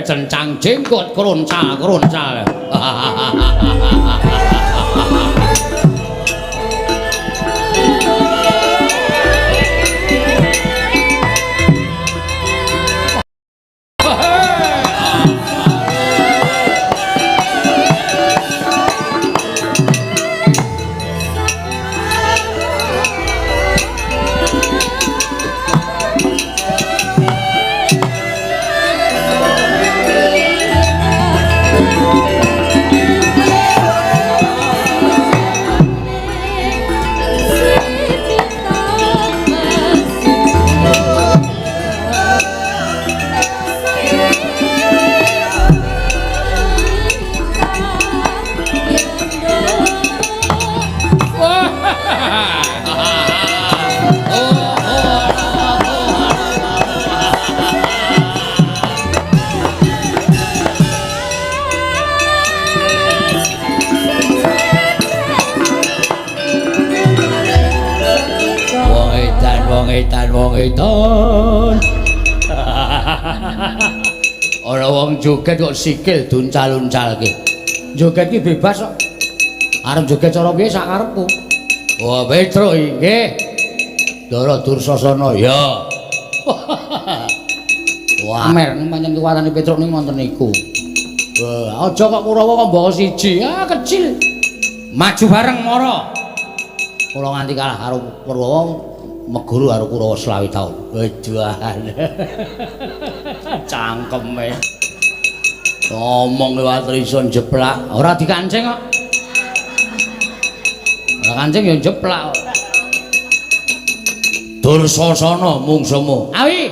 Cencang jenggot kroncal-kroncal. Wong edan. Ora wong joget kok sikil duncal-uncalke. Joget ki bebas kok. Arep joget cara piye sak karepku. Wah, Petruk nggih. Ndara Dursasana ya. Wah, mer pancen kekuatane Petruk niku wonten niku. Wah, aja kok Kurawa kok mbaka siji. Ah, kecil. Maju bareng mara. Kula nganti kalah karo Kurawa meguru karo Kurawa 25 taun. Wejuan. Cangkeme. Ngomong liwat iso jeplak, ora dikancing kok. Ora kancing ya jeplak kok. Dursasana mungsumu. Awi.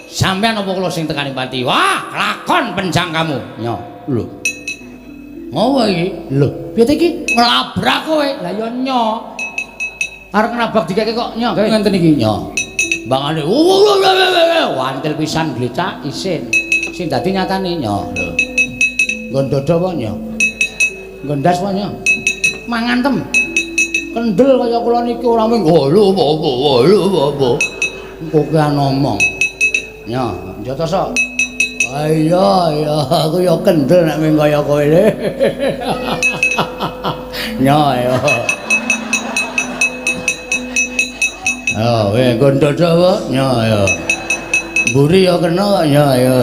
Sampeyan apa kula sing tekani pati? Wah, lakon penjangkamu. Nyo, lho. Ngopo iki? Lho, piye iki? Nglabrak kowe. Lah ya nyo. Arep ngrabak dikeke kok nyo gawe ngenten iki nyo. Mbangane wantil pisan glecak isin. Sing dadi nyatane nyo. Lho. Nggon dodo apa nyo? Nggon ndas apa nyo? Mangan tem. Kendel kaya kula niki ora mung lho apa lho apa. Kokean ngomong. Nyo, njotos kok. Ah iya iya aku ya kendel nek mung kaya kowe. Nyo ayo. Oh, weh nggon dodo apa? Nyo ayo. Mburi ya kena kok nyo ayo.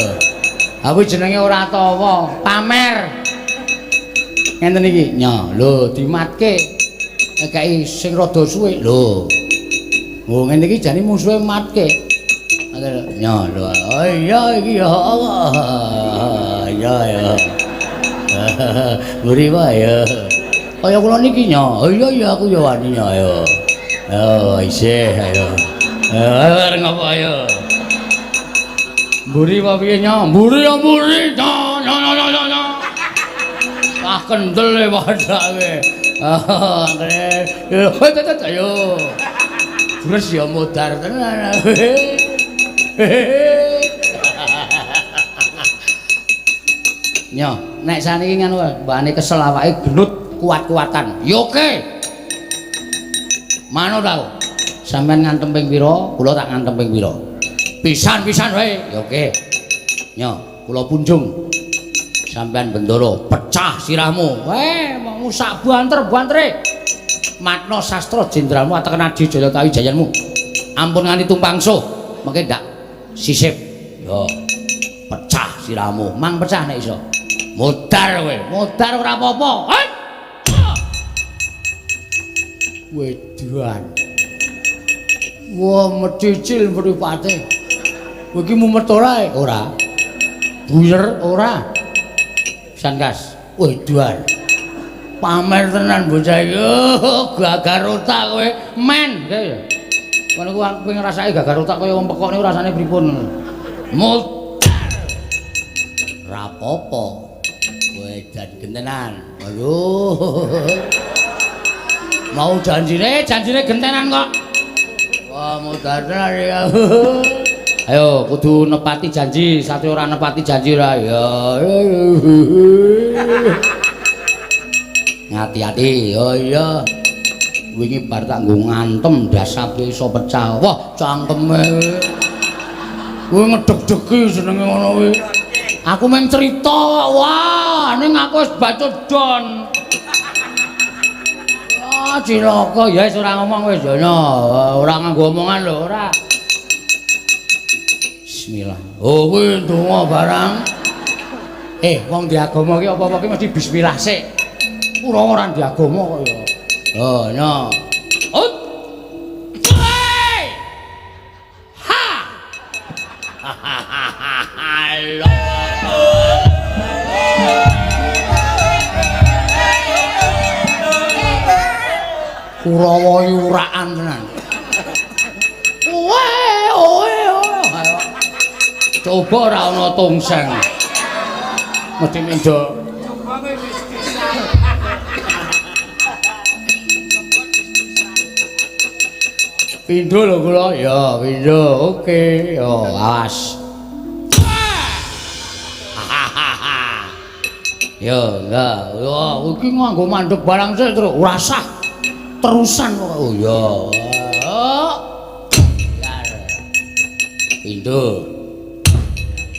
Aku jenenge ora tawa, pamer. Ngenten iki. Nyo, lho dimatke. Ngekeki sing rada suwe. Lho. Oh, ngene iki jane musuhe matke. Nyo, lho. Oh iya iki ya Allah. Ya ya. Mburi wae ya. Kaya kula niki nyo. Oh iya iya aku ya wani nyo ayo. Oh, isih ayo. Ayo ngopo ayo. Mburi apa piye nyo? Mburi ya mburi. Nyo nyo nyo nyo nyo. Ah kendel e padake. Ah, ngene. Yo ayo. Terus ya modar tenan. Nyo, nek saniki ngono mbane kesel awake gelut kuat-kuatan. Yo oke. Manut aku. Sampeyan ngantem ping pira, kula tak ngantem ping pira. Pisan-pisan wae. Ya oke. Nyo, kula punjung. Sampeyan bendara pecah sirahmu. Weh, mau sak banter-bantere. Matna sastra jenderalmu ateken Adi Jaya Tawijayanmu. Ampun nganti tumpangsuh, mengke ndak sisip. Yo. Pecah sirahmu, mang pecah nek iso. Modar kowe, modar ora apa-apa. Wedan. Wah, mecicil mripate. Kowe iki mumet ora? Ora. Buyer ora. Pisan kas. Wedan. Pamer tenan bocah iki. Oh, gagar otak kowe. Men. Ngono ku aku ngrasake gagar otak kaya wong pekok niku rasane pripun. Modar. Ora apa-apa. Wedan gentenan. Aduh. Mau janjine, janjine gentenan kok. Wah, modar tenan ya. Ayo kudu nepati janji, sate ora nepati janji ora ya. Ngati-ati. Oh iya. Wingi bar tak nggo ngantem dasape iso pecah. Wah, cangkeme. Kuwi ngedeg-degi jenenge ngono kuwi. Aku mung cerita, wah, ning aku wis bacut don. Ah, cilaka ya wis ora ngomong wis ya ora nganggo omongan lho ora. Bismillah. Oh kuwi ndonga barang. Wong di agama ki apa-apa ki mesti bismillah sik. Ora ora di agama kok ya. Oh, no. Ut. Ha. Halo. Kurawa yuraan tenan. Owe owe owe. Coba ora ana tongseng. Mesti mendo. Pindho lho kula. Ya, pindho. Oke. Yo, awas. Ya, enggak. Wah, iki nganggo mandek barang sik terus ora sah. Terusan kok. Oh ya. Pindho.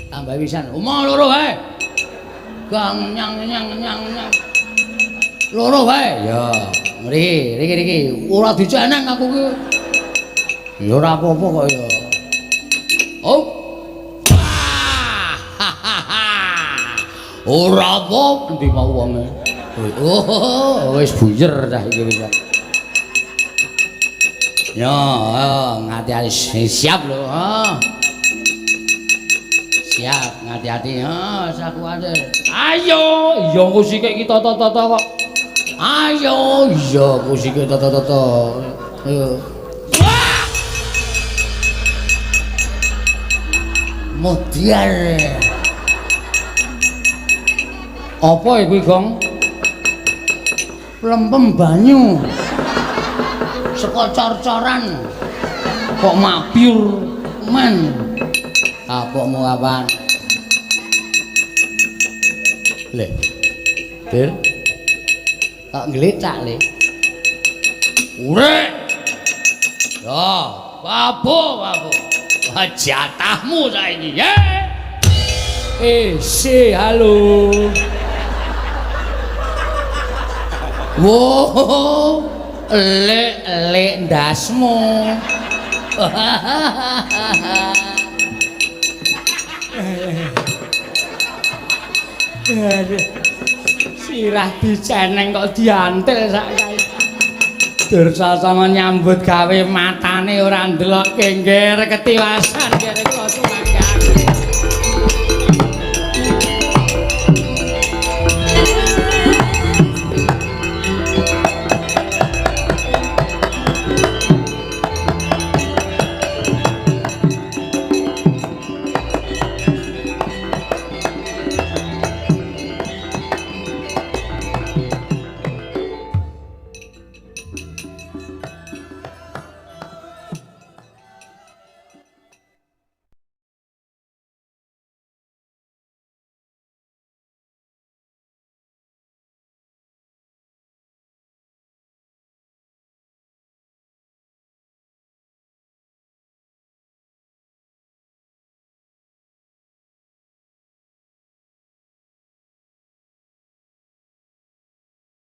Tambah pisan. Omong loro wae. Gang nyang nyang nyang nyang. Loro wae. Ya, mriki, riki riki. Ora diceneng aku ki. Ya ora apa-apa kok ya. Oh. Ora apa endi mau wonge. Oh, wis buyer cah iki wis. Ya, ngati-ati siap lho, ha. Siap, ngati-ati, ha, sak kuwatir. Ayo, iya engko sikik iki tata-tata kok. Ayo, iya engko sikik tata-tata. Ayo. Modiar. Apa kuwi, Gong? Lempem banyu. Saka cor-coran. Kok mabyur men. Kapokmu kapan? Le. Bir. Kok nglecak, Le? Urek. Ya, babu, babu. Wah, jatahmu saiki, ye. Si, halo. Wow, lek-lek ndasmu. Sirah diceneng kok diantil sak kae. Dursasana nyambut gawe matane ora ndelok kengger ketiwasan kere kula sumangga.